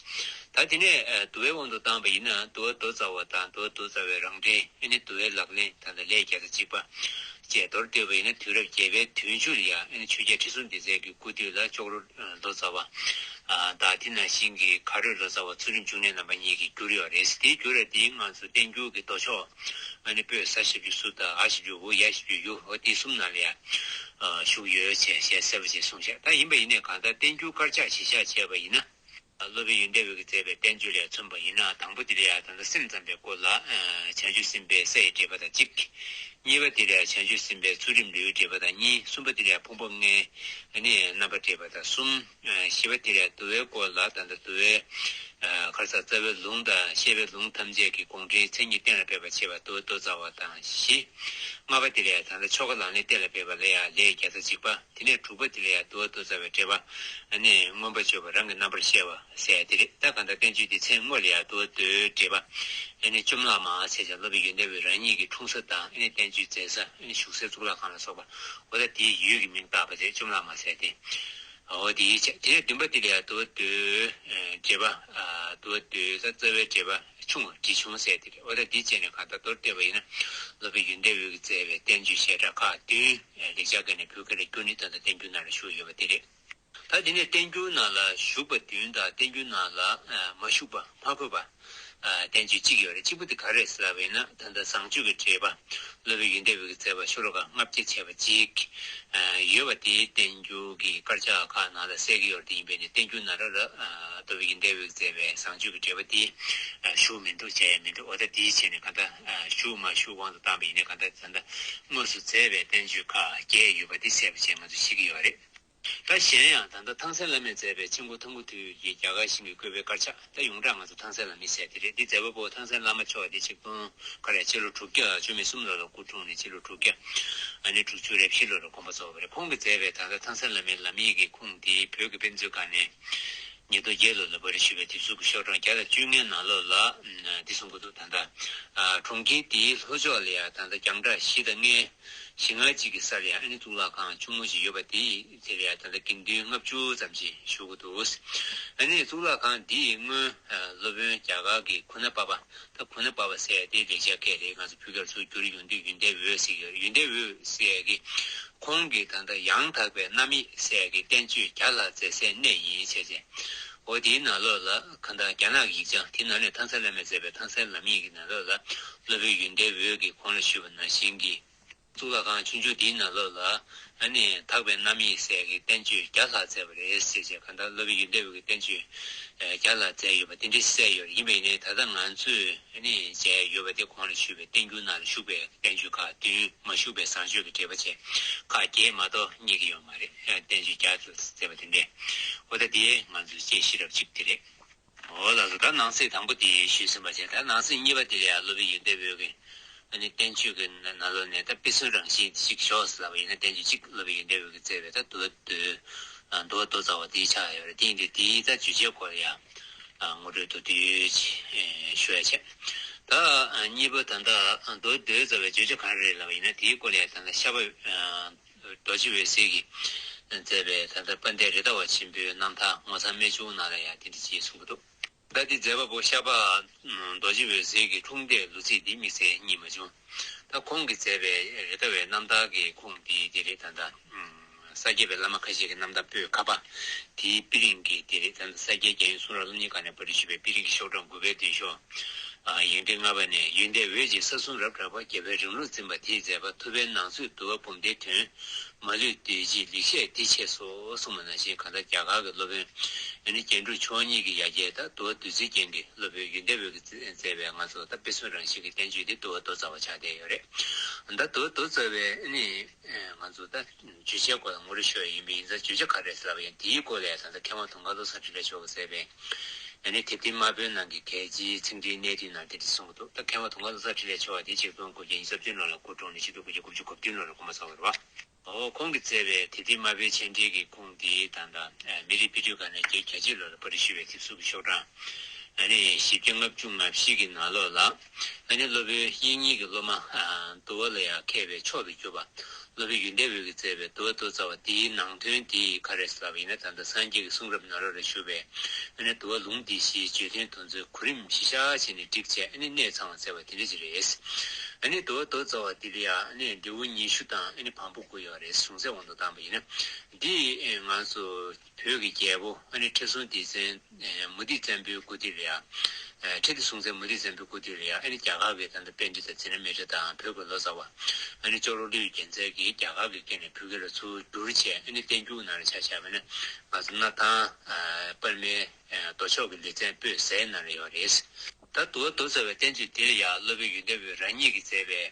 ད་དེ་ནས་འདུལ་བའི་དབང་དུ་བཏང་བ་ཡིན་ན་འདུལ་བ་མདོ་རྩ་བ་དང་འདུལ་བ་མདོ་རྩ་བའི་རང་འགྲེལ། ཨ་ནི་འདུལ་བའི་ལག་ལེན་ད་ལྟ་ལས་བརྒྱ་དང་གཅིག་པ་བཅས་མདོར་བསྡུས་པ་ཡིན་ན་དུས་རབས་བརྒྱད་པའི་དུས་མཇུག་ལ་ཡང་ཨ་ནི་ཆོས་རྒྱལ་ཁྲི་སྲོང་ལྡེ་བཙན་གྱི་སྐུ་དུས་ལ་ཅོག་རོ་ལོ་ཙཱ་བ་དང་དེ་ནང་བཞིན་གྱི་མཁའ་འགྲོ་ལོ་ཙཱ་བ་ཚུལ་ཁྲིམས་འབྱུང་གནས་རྣམ་པ་གཉིས་ཀྱིས་བསྒྱུར་ཡོད་རེད། དེའི་བསྒྱུར་བ་དེའི་ང་ཚོ་བསྟན་འགྱུར་གྱི་མདོ་ཕྱོགས་ཨ་ནི་པོད་ས་ཞབས་ཀྱུ་སུ་དང་འ་ཞབས་ཀྱུ་འུ་ཡ་ཞབས་ཀྱུ་ཡུ་འོ་དེ་གསུམ་ནང་ལ་ཡང་བཞུགས་ཡོད་ཅེས་ཞལ་གསལ་པོ་ཅིག་གསུངས་ཤག་ད་ཡིན་པ་ཡིན་ནའི་གང་ལྟར་བསྟན་འགྱུར་དཀར་ཆག་གཞིར་བཞག་བྱས་པ་ཡིན་ན། སློབ་དཔོན་ཡོན་ཏན་འོད་ཀྱིས་མཛད་པའི་བསྟན་བཅོས་ལ་མཚོན་པ་ཡིན་ན་དང་པོ་དེ་ལ་ཡང་ད་ལྟ་སེམས་ཙམ་པའི་སྐོར་ལ་བྱང་ཆུབ་སེམས་དཔའི་ས་ཡི་འགྲེལ་པ་དང་གཅིག་གཉིས་པ་དེ་ལ་ཡང་བྱང་ཆུབ་སེམས་དཔའི་ཚུལ་ཁྲིམས་ལེའུའི་འགྲེལ་པ་དང་གཉིས། གསུམ་པ་དེ་ལ་ཡང་ཕུང་པོ་ལྔའི་ནི་རྣམ་པར་འགྲེལ་པ་དང་གསུམ། བཞི་པ་དེ་ལ་ཡང་འདུལ་བའི་སྐོར་ལ་ད་ལྟ་འདུལ་བའི་ཁར་ས་རྩ་བའི་ལུང་དང་བཤད་པའི་ལུང་ཐམས་ཅད་ཀྱི་དགོངས་འགྲེལ་མཚན་ཉིད་གཏན་ལ་ཕེབས་པར་བྱེད་པ་འདུལ་བ་མདོ་རྩ་བ་དང་བཞི། ལྔ་པ་དེ་ལ་ཡང་ད་ལྟ་ཆོ་ག་ལག་ལེན་གཏན་ལ་ཕེབས་པ་ལ་ཡང་ལས་བརྒྱ་དང་གཅིག་པ། དེ་ནས་དྲུག་པ་དེ་ལ་ཡང་འདུལ་བ་མདོ་རྩ་བའི་འགྲེལ་པ། ཨ་ནི་མངོན་པར་བརྗོད་པ་རང་གི་རྣམ་པར་བཤད་པ་ཟེར་ཡ་དེ་རེད། ད་གང་ལྟར་བསྟན་བཅོས་འདི་མཚན་དངོས་ལ་ཡང་འདུལ་བ་མདོའི་འགྲེལ་པ། ཨ་ནི་བཅོམ་བརླག་མ་ཟེར་ཀྱང་སློབ་དཔོན་ཡོན་ཏན་འོད་རང་ཉིད་ཀྱི་འཁྲུངས་ས་དང་ཨ་ནི་བསྟན་བཅོས་མཛད་ས་ཨ་ནི་བཞུགས་སའི་གཙུག་ལག་ཁང་ལ་སོགས་པ་འོ་ད་དེའི་ཡུལ་གྱི་མིང་བཏགས་པ་དེ་བཅོམ་བརླག་མ་ཟེར་ཏེ། འོ་དེའི་ཆ་དེ་ནས་བདུན་པ་དེ་ལ་ཡང་འདུལ་བ་མདོའི་འགྲེལ་པ། འདུལ་བ་མདོའི་ད་རྩ་བའི་འགྲེལ་པ་ཆུང་བ་འབྲིང་ཆུང་ཟེར་དེ་རེད། འོ་ད་འདི་བྱས་ནས་གང་ལྟར་མདོར་བསྡུས་པ་ཡིན་ན་སློབ་དཔོན་ཡོན་ཏན་འོད་ཀྱིས་མཛད་པའི་བསྟན་བཅོས་ཞལ་གྲངས་ཁག་བདུན་ལེགས་སྦྱར་སྐད་ནས་བོད་སྐད་ལ་བསྒྱུར་ནས་ད་ལྟ་བསྟན་འགྱུར་ནང་ལ་བཞུགས་ཡོད་པ་དེ་རེད། ད་དེ་ནས་བསྟན་འགྱུར་ནང་ལ་བཞུགས་པ་བདུན་དང་བསྟན་འགྱུར་ནང་ལ་མ་བཞུགས་པ་མ་འཁོད་པ་བསྟན་བཅོས་གཅིག་ཡོད་རེད། གཅིག་པུ་དེ་ག་རེད་ཟེར་ལབ་པ་ཡིན་ན་ད་ལྟ་བཟང་སྤྱོད་ཀྱི་འགྲེལ་པ་སློབ་དཔོན་ཡོན་ཏན་འོད་ཀྱིས་མཛད་པ་ཤོ་ལོ་ཀ་ལྔ་བརྒྱ་བྱས་པ་གཅིག་ཡོད་པ་དེའི་བསྟན་འགྱུར་གྱི་དཀར་ཆག་ཁག་ནང་ལ་གསལ་གྱི་ཡོད་རེད། དེ་ཡིན་པས་ནས་བསྟན་འགྱུར་ནང་ལ་ལ་སློབ་དཔོན་ཡོན་ཏན་འོད་ཀྱིས་མཛད་པའི་བཟང་སྤྱོད་ཀྱི་འགྲེལ་པ་དེ་བཞུགས་མི་འདུག་བྱས་ཡ་མི་འདུག་འོ་ད་དེའི་ཆ་ནས་གང་ལྟར་བཞུགས་མ་བཞུགས་དབང་དུ་བཏང་བ་ཡིན་ན་གང་ལྟར་ད་ལྟ་དངོས་སུ་མཛད་པའི་བསྟན་བཅོས་ཁག་བརྒྱད་ཡོད་པ་དེ་གསལ་པོ་བྱས་ང་ཚོས་ཤེས་ཀྱི་ཡོད་རེད། ད་གཞན་ཡང་ད་ལྟ་ཐང་སན་བླ་མས་མཛད་པའི་ཆེན་པོ་ཐང་པོ་ཐོས་ཀྱི་རྒྱ་གར་ཞིང་གི་བཀོད་པའི་དཀར་ཆག་ད་ཡོངས་གྲགས་ང་ཚོ་ཐང་སན་བླ་མའི་ཟེར་དེ་རེད། འདི་མཛད་པ་པོ་ཐང་སན་བླ་མ་མཆོག་འདི་ཆིག་སྟོང་ག་རེ་ཕྱི་ལོ་དྲུག་བརྒྱ་བཅུ་མེད་གསུམ་ལོ་ལ་སྐུ་འཁྲུངས་ནས་ཕྱི་ལོ་དྲུག་བརྒྱ་ཨ་ནི་དྲུག་ཅུ་རེ་བཞི་ལོ་ལ་དགོངས་པ་རྫོགས་པ་རེད། ཁོང་གིས་མཛད་པའི་ད་ལྟ་ཐང་སན་བླ་མའི་ལམ་ཡིག་གི་ཁུངས་འདི་བོད་ཀྱི་དཔེ་མཛོད་ཁང་ནས་ཉིས་སྟོང་བརྒྱད་ལོ་ལ་པར་ཞུས་པའི་དེབ་གཟུགས་ཀྱི་ཤོག་གྲངས་བརྒྱ་དང་བཅོ་ལྔའི་ནང་ལོགས་ལ་འདི་གསུང་གི་འདུག་ད་ལྟ་གྲོང་ཁྱེར་འདིའི་ལྷོ་ཕྱོགས་ལ་ཡང་ད་ལྟ་རྒྱང་གྲགས་བཞི་དང་ལྔའི་ཞིང་ཁ་གཅིག་གི་སར་ཡང་ཨ་ནི་གཙུག་ལག་ཁང་ཆུང་ངུ་ཞིག་ཡོད་པ་དེ་དེ་ལ་ཡང་ད་ལྟ་དགེ་འདུན་ལྔ་བཅུ་ཙམ་ཞིག་བཞུགས་ཀྱི་འདུག་ཨ་ནི་གཙུག་ལག་ཁང་འདི་ཡི་སྔོན་སློབ་དཔོན་རྒྱ་གར་གྱི་ཁུ་ན་པ་པ། ད་ཁུ་ན་པ་པ་ཟེར་ཡ་དེ་ལེགས་སྦྱར་སྐད་རེད། ང་ཚོ་བོད་སྐད་ལ་ཚུར་བསྒྱུར་ཡོང་དུས་ཡོན་ཏན་འོད་ཟེར་གྱི་ཡོད་རེད། ཡོན་ཏན་འོད་ཟེར་ཡ་གི་ཁོང་གིས་ད་ལྟ་ཡང་དག་པའི་རྣམ་དབྱེ་ཟེར་ཡ་གི་བསྟན་བཅོས་བརྒྱ་ལྷག་མཛད་སའི་གནས་ཡིན་བྱས་བྱས། འོ་དེའི་ནང་ལོགས་ལ་གང་ལྟར་རྒྱ་ནག་གི་ཡིག་ཆ་དེའི་ནང་ནས་ཐང་སན་བླ་མས་མཛད་པའི་ཐང་སན་ལམ་ཡིག་གི་ནང་ལོགས་ལ་སློབ་དཔོན་ཡོན་ཏན་འོད་ཀྱིས་གོང་ལ་ཞུས་པ་ནང་བཞིན་གྱི་གཙུག་ལག་ཁང་ཆུང་ཆུང་དེའི་ནང་ལོགས་ལ་ཨ་ནི་དག་པའི་རྣམ་དབྱེ་ཟེར་གྱི་བསྟན་བཅོས་བརྒྱ་ལྷག་མཛད་པ་རེད་ཟེར་བྱས། གང་ལྟར་སློབ་དཔོན་ཡོན་ཏན་འོད་ཀྱི་བསྟན་བཅོས་ རྒྱ་ལ་མཛད་ཡོད་པ་དེ་འདྲ་གསལ་ཡོད་རེད། ཡིན་པ་ཡིན་ནའི་ད་ལྟ་ང་ཚོས་ནི་མཇལ་ཡོད་པ་དེ་གོང་ལ་ཞུས་པའི་བསྟན་འགྱུར་ནང་ལ་བཞུགས་པའི་བསྟན་བཅོས་ཁག་བདུན། མ་བཞུགས་པའི་བཟང་སྤྱོད་ཀྱི་འགྲེལ་པ་བཅས་ཁག་བརྒྱད་མ་གཏོགས་རྙེད་ཀྱི་ཡོད་མ་རེད། བསྟན་བཅོས་རྒྱ་ལ་མཛད་པ་དེ་འདྲས། འོ་ད་དེ་ང་ཚོས་དཔྱད་ཞིབ་རབ་གཅིག་དེ་རེད། འོ་ལགས་སོ། ད་ནང་གསེས་དང་པོ་དེ་ཞུས་ཟིན་པ་བྱས། ད་ནང་གསེས་གཉིས་པ་དེ་ལ་ཡང་སློབ་དཔོན་ཡོན་ཏན་འོད་ཀྱི་ཨ་ནི་བསྟན་བཅོས་ཀྱི་ནང་ལོགས་ནས་ད་དཔེ་མཚོན་རང་བཞིན་ཞིག་ཞོག་ཟེར་ལབ་པ་ཡིན་ན། བསྟན་བཅོས་གཅིག་སློབ་དཔོན་ཡོན་ཏན་འོད་ཀྱིས་མཛད་པའི་ད་འདུལ་བ་མདོ། ཨ། འདུལ་བ་མདོ་རྩ་བ་དེའི་ཆ་ཡོད་རེད། དེ་ཡིན་དུས་དེའི་ད་བརྗོད་བྱའི་སྐོར་ལ་ཡང་ཨ་ངོ་སྤྲོད་མདོར་བསྡུས་ཅིག་ཨེ་ཞུ་ཡ་བྱས། ད་ཨ་གཉིས་པ་ད་ལྟ་འདུལ་བ་མདོ་རྩ་བའི་བརྗོད་བྱ་ག་རེ་རེད་ལབ་པ་ཡིན་ན། དེའི་སྐོར་ལ་ཡང་ད་ལྟ་ཤར་པ་ཨ་རྡོ་རྗེ་འོད་ཟེར་གྱིས་མཛད་པའི་ད་ལྟ་དཔལ་ལྡན་རེད་མདའ་བ་ཆེན་པོའི་རྣམ་ཐར་ངོ་མཚར་རྨད་བྱུང་ནང་ལ་ཡང་དེ་འདྲ་ཅིག་གསུང་གི་འདུག་ད་འདི་མཛད་པ་པོ་ཤར་པ་རྡོ་རྗེ་འོད་ཟེར་གྱི་འཁྲུངས་འདས་ལོ་ཚིགས་འདི་དམིགས་བསལ་རྙེད་མ་བྱུང་། ད་ཁོང་གིས་མཛད་པའི་རེད་མདའ་བའི་རྣམ་ཐར་གྱི་ཁུངས་འདི་འདི་རེད། ད་ལྟ་ས་སྐྱ་པའི་བླ་མ་ཁ་ཤས་ཀྱི་རྣམ་ཐར་པོད་ཁ་པ་དེའི་དཔེ་རིང་གི་འདི་རེད། ད་ལྟ་ས་སྐྱའི་རྒྱ་ཡོན་གསུང་རབ་སློབ་གཉེར་ཁང་ནས་པར་སྐྲུན་ཞུས་པའི་དཔེ་རིང་གི་ཤོག་གྲངས་དགུ་པའི་མདུན་ཤོག་ཨ། ཡིག་ཕྲེང་ལྔ་པ་ནས། ཡོན་ཏན་འོད་ཀྱིས་ས་གསུམ་རབ་བསྒྲགས་པ། རྒྱལ་པོའི་རིང་ལུགས་འཛིན་པ་དེས་མཛད་པ། ཐུབ་པའི་ནང་གསེས་འདུལ་བ་འབུམ་སྡེའི་དོན། མ་ལུས་འདོད་བཞིའི་ལེགས་བཤད་འདི་ཆེ་སོ། གསུངས་པ་ནང་བཞིན་གང་ལྟར་རྒྱ་གར་གྱི་སློབ་དཔོན་ཨ་ནི་རྒྱན་དྲུག་མཆོག་གཉིས་ཀྱི་ཡ་གྱལ་ད་འདུལ་བ་བདུད་རྩིའི་རྒྱན་གྱི་སློབ་དཔོན་ཡོན་ཏན་འོད་ཀྱིས་མཛད་པའི་ང་ཚོ་ད་དཔེ་མཚོན་རང་བཞིན་གྱི་བསྟན་བཅོས་འདི་འདུལ་བ་མདོ་རྩ་བ་ཆགས་བསྡད་ཡོད་རེད། ད་འདུལ་བ་མདོ་རྩ་བའི་ཨ་ནི་ང་ཚོ་ད་བརྗོད་བྱའི་སྐོར་ལ་ངོ་སྤྲོད་ཞུ་བ་ཡིན་པ་ཡིན་ཙང་། བརྗོད་བྱ་ག་རེ་ཟེར་ལབ་པ་ཡིན། དེའི་སྐོར་ལ་ཡང་ད་ལྟ་མཁས་དབང་དུང་དཀར་བློ་བཟང་འཕྲིན་ལས་མཆོག་གིས་མཛད་པའི་ཨ་ནི་དེབ་ཐེར་དམར་པོའི་ནང་གི་རྒྱལ་སྤྱིའི་ཚིག་འགྲེལ་གནད་བསྡུས་ནང་དེ་འདྲ་གསུངས་འདུག་ད་མཁས་དབང་དུང་དཀར་བློ་བཟང་འཕྲིན་ལས་མཆོག་དེ་ཆིག་སྟོང་དགུ་བརྒྱ་ཉི་ཤུ་རྩ་བདུན་ལོ་ལ་སྐུ་འཁྲུངས་ནས་ཆིག་སྟོང་དགུ་བརྒྱ་དགུ་བཅུ་གོ་བདུན་ལོ་ལ་སྐུ་མ་ཚང་བ་རེད་པ། འོ་ཁོང་གིས་མཛད་པའི་དེབ་ཐེར་དམར་པོའི་མཆན་འགྲེལ་གྱི་ཁུངས་དེ་ད་ལྟ་ཨ་མི་རིགས་དཔེ་སྐྲུན་ཁང་ནས་བརྒྱད་བརྒྱད་ཅུ་ལོ་ལ་པར་སྐྲུན་ཞུས་པའི་དེབ་གཟུགས་ཀྱི་ཤོག་གྲངས་ཨ་ནི་བཞི་བརྒྱ་ལྔ་བཅུ་ང་བཞི་གི་ནང་ལོགས་ལ། ཨ་ནི་སློབ་དཔོན་དབྱིག་གཉེན་གྱི་སློབ་མ་ཨ་འདུལ་བ་ལ་ཡང་མཁས་པའི་མཆོག་ཏུ་གྱུར་པ་སློབ་དཔོན་ཡོན་ཏན་འོད་ཀྱིས་མཛད་པའི་འདུལ་བ་མདོ་རྩ་བ་འདིའི་ནང་དོན་འདི་ག་རེ་ཟེར་ལབ་པ་ཡིན་ན། ད་ལྟ་སངས་རྒྱས་ཀྱི་གསུང་རབ་ནང་ལོགས་ལ་བཞུགས་པའི་ཨ་ནི་འདུལ་བ་ལུང་འདི་བཞིའི་བརྗོད་དོན་དོན་ཚན་གོ་རིམ་གཞིར་བཞག་བྱས་ནས་བསྒྲིགས་བྱས། ཨ་ནི་གནད་ཚང་བ་མཛད་པ་དེ་འདྲ་ཅིག་རེད། ཨ་ནི་འདུལ་བ་མདོ་རྩ་བ་འདི་ལ་ཡང་ཨ་ནི་འབྲས་བུ་ཉི་ཤུ་དང་ཨ་ནི་བམ་པོ་དགུ་ཡོད་རེད། གཞུང་ཚད་དབང་དུ་བཏང་པ་ཡིན་ན། འདི་ང་ཚོ་བོད་ཀྱི་རྒྱལ་པོ་ཨ་ནི་ཁྲི་སྲོང་ལྡེ་བཙན་ཨེ་མུ་སྟེགས་བཙན་པོའི་སྐུ་དུས་ལ་ཡང་། ཨེ་ཁྲི་ལྡེ་སྲོང་བཙན་མུ་སྟེགས་བཙན་པོའི་སྐུ་དུས་ལ་ཡང་ཨ་ནི་རྒྱ་གར་གྱི་ད་ལྟ་པཎྜི་ཏ་ཛི་ན་མི་ཏྲ་དང་བོད་ཀྱི་ལོ་ཙཱ་བ་ཨ་ནི་ཅོག་རོ་ཀླུ་ཡི་རྒྱལ་མཚན་གྱིས་རྒྱ་གར་གྱི་སྐད་ནས་བོད་སྐད་ལ་ཚུར་བསྒྱུར་བྱས། ཨ་ནི་བསྟན་འགྱུར་ནང་ལ་ཆ་བཞག་པ་ན་ང་ཚོ་སྣར་ཐང་ཨ་པར་མའི་ཨ་མདོ་ཕྱོགས་ཀྱི་ལེ་ཚན་པོད་ཟེར་ནང་ལ་ཡོད་རེད། ད་འདུལ་བ་མདོ་རྩ་བའི་བསྟན་བཅོས་འདིར་ཡང་སློབ་དཔོན་ཡོན་ཏན་འོད་རང་ཉིད་ཀྱིས་མཛད་པའི་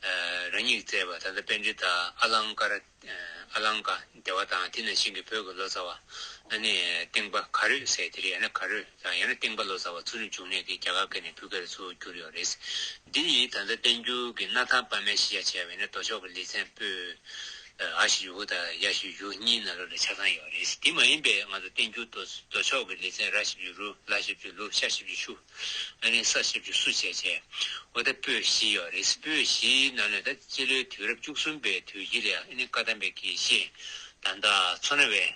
ཨ་རང་ཉིད་ཀྱིས་མཛད་པ་ད་ལྟ་པཎྜི་ཏ་ཨ་ལང་ཀ་ར་ཨ་ལང་ཀ་དེ་བ་དང་། དེ་ནང་བཞིན་གྱི་བོད་ཀྱི་ལོ་ཙཱ་བ་ཨ་ནི་སྟེང་པ་ག་རོད་ཟེར་དེ་རེད། ཡང་ན་ག་རོད་དང་། ཡང་ན་སྟེང་པ་ལོ་ཙཱ་བ་ཚུལ་ཁྲིམས་འབྱུང་གནས་ཀྱིས་རྒྱ་གར་སྐད་ནས་བོད་སྐད་ལ་ཚུར་བསྒྱུར་ཡོད་རེད། འདི་ཡིས་ད་ལྟ་བསྟན་འགྱུར་གྱི་སྣར་ཐང་པར་མའི་གཞིར་བཞག་བྱས་པ་ཡིན་ན་མདོ་ཕྱོགས་ཀྱི་ལེ་ཚན་པོད་ཨ་བཞི་བཅུ་དགུ་དང་ཡ་བཞི་བཅུ་གཉིས་ནང་ལོགས་ལ་ཆ་ཚང་ཡོད་རེད། འདི་མ་ཡིན་པའི་ང་ཚོ་བསྟན་འགྱུར་མདོ་མདོ་ཕྱོགས་ཀྱི་ལེ་ཚན་ར་བཞི་བཅུ་རུ། ལ་བཞི་བཅུ་ལུ། ཤ་བཞི་བཅུ་ཤུ། ཨ་ནི་ས་བཞི་བཅུ་སུ་བྱས་བྱས། འོ་ད་པོད་བཞི་ཡོད་རེད། པོད་བཞིའི་ནང་ནས་ད་སྤྱི་ལོའི་དུས་རབས་བཅུ་གསུམ་པའི་དུས་དཀྱིལ་ལ་ཨ་ནི་བཀའ་གདམས་པའི་དགེ་བཤེས་ད་ལྟ་མཚོ་སྣ་བའི་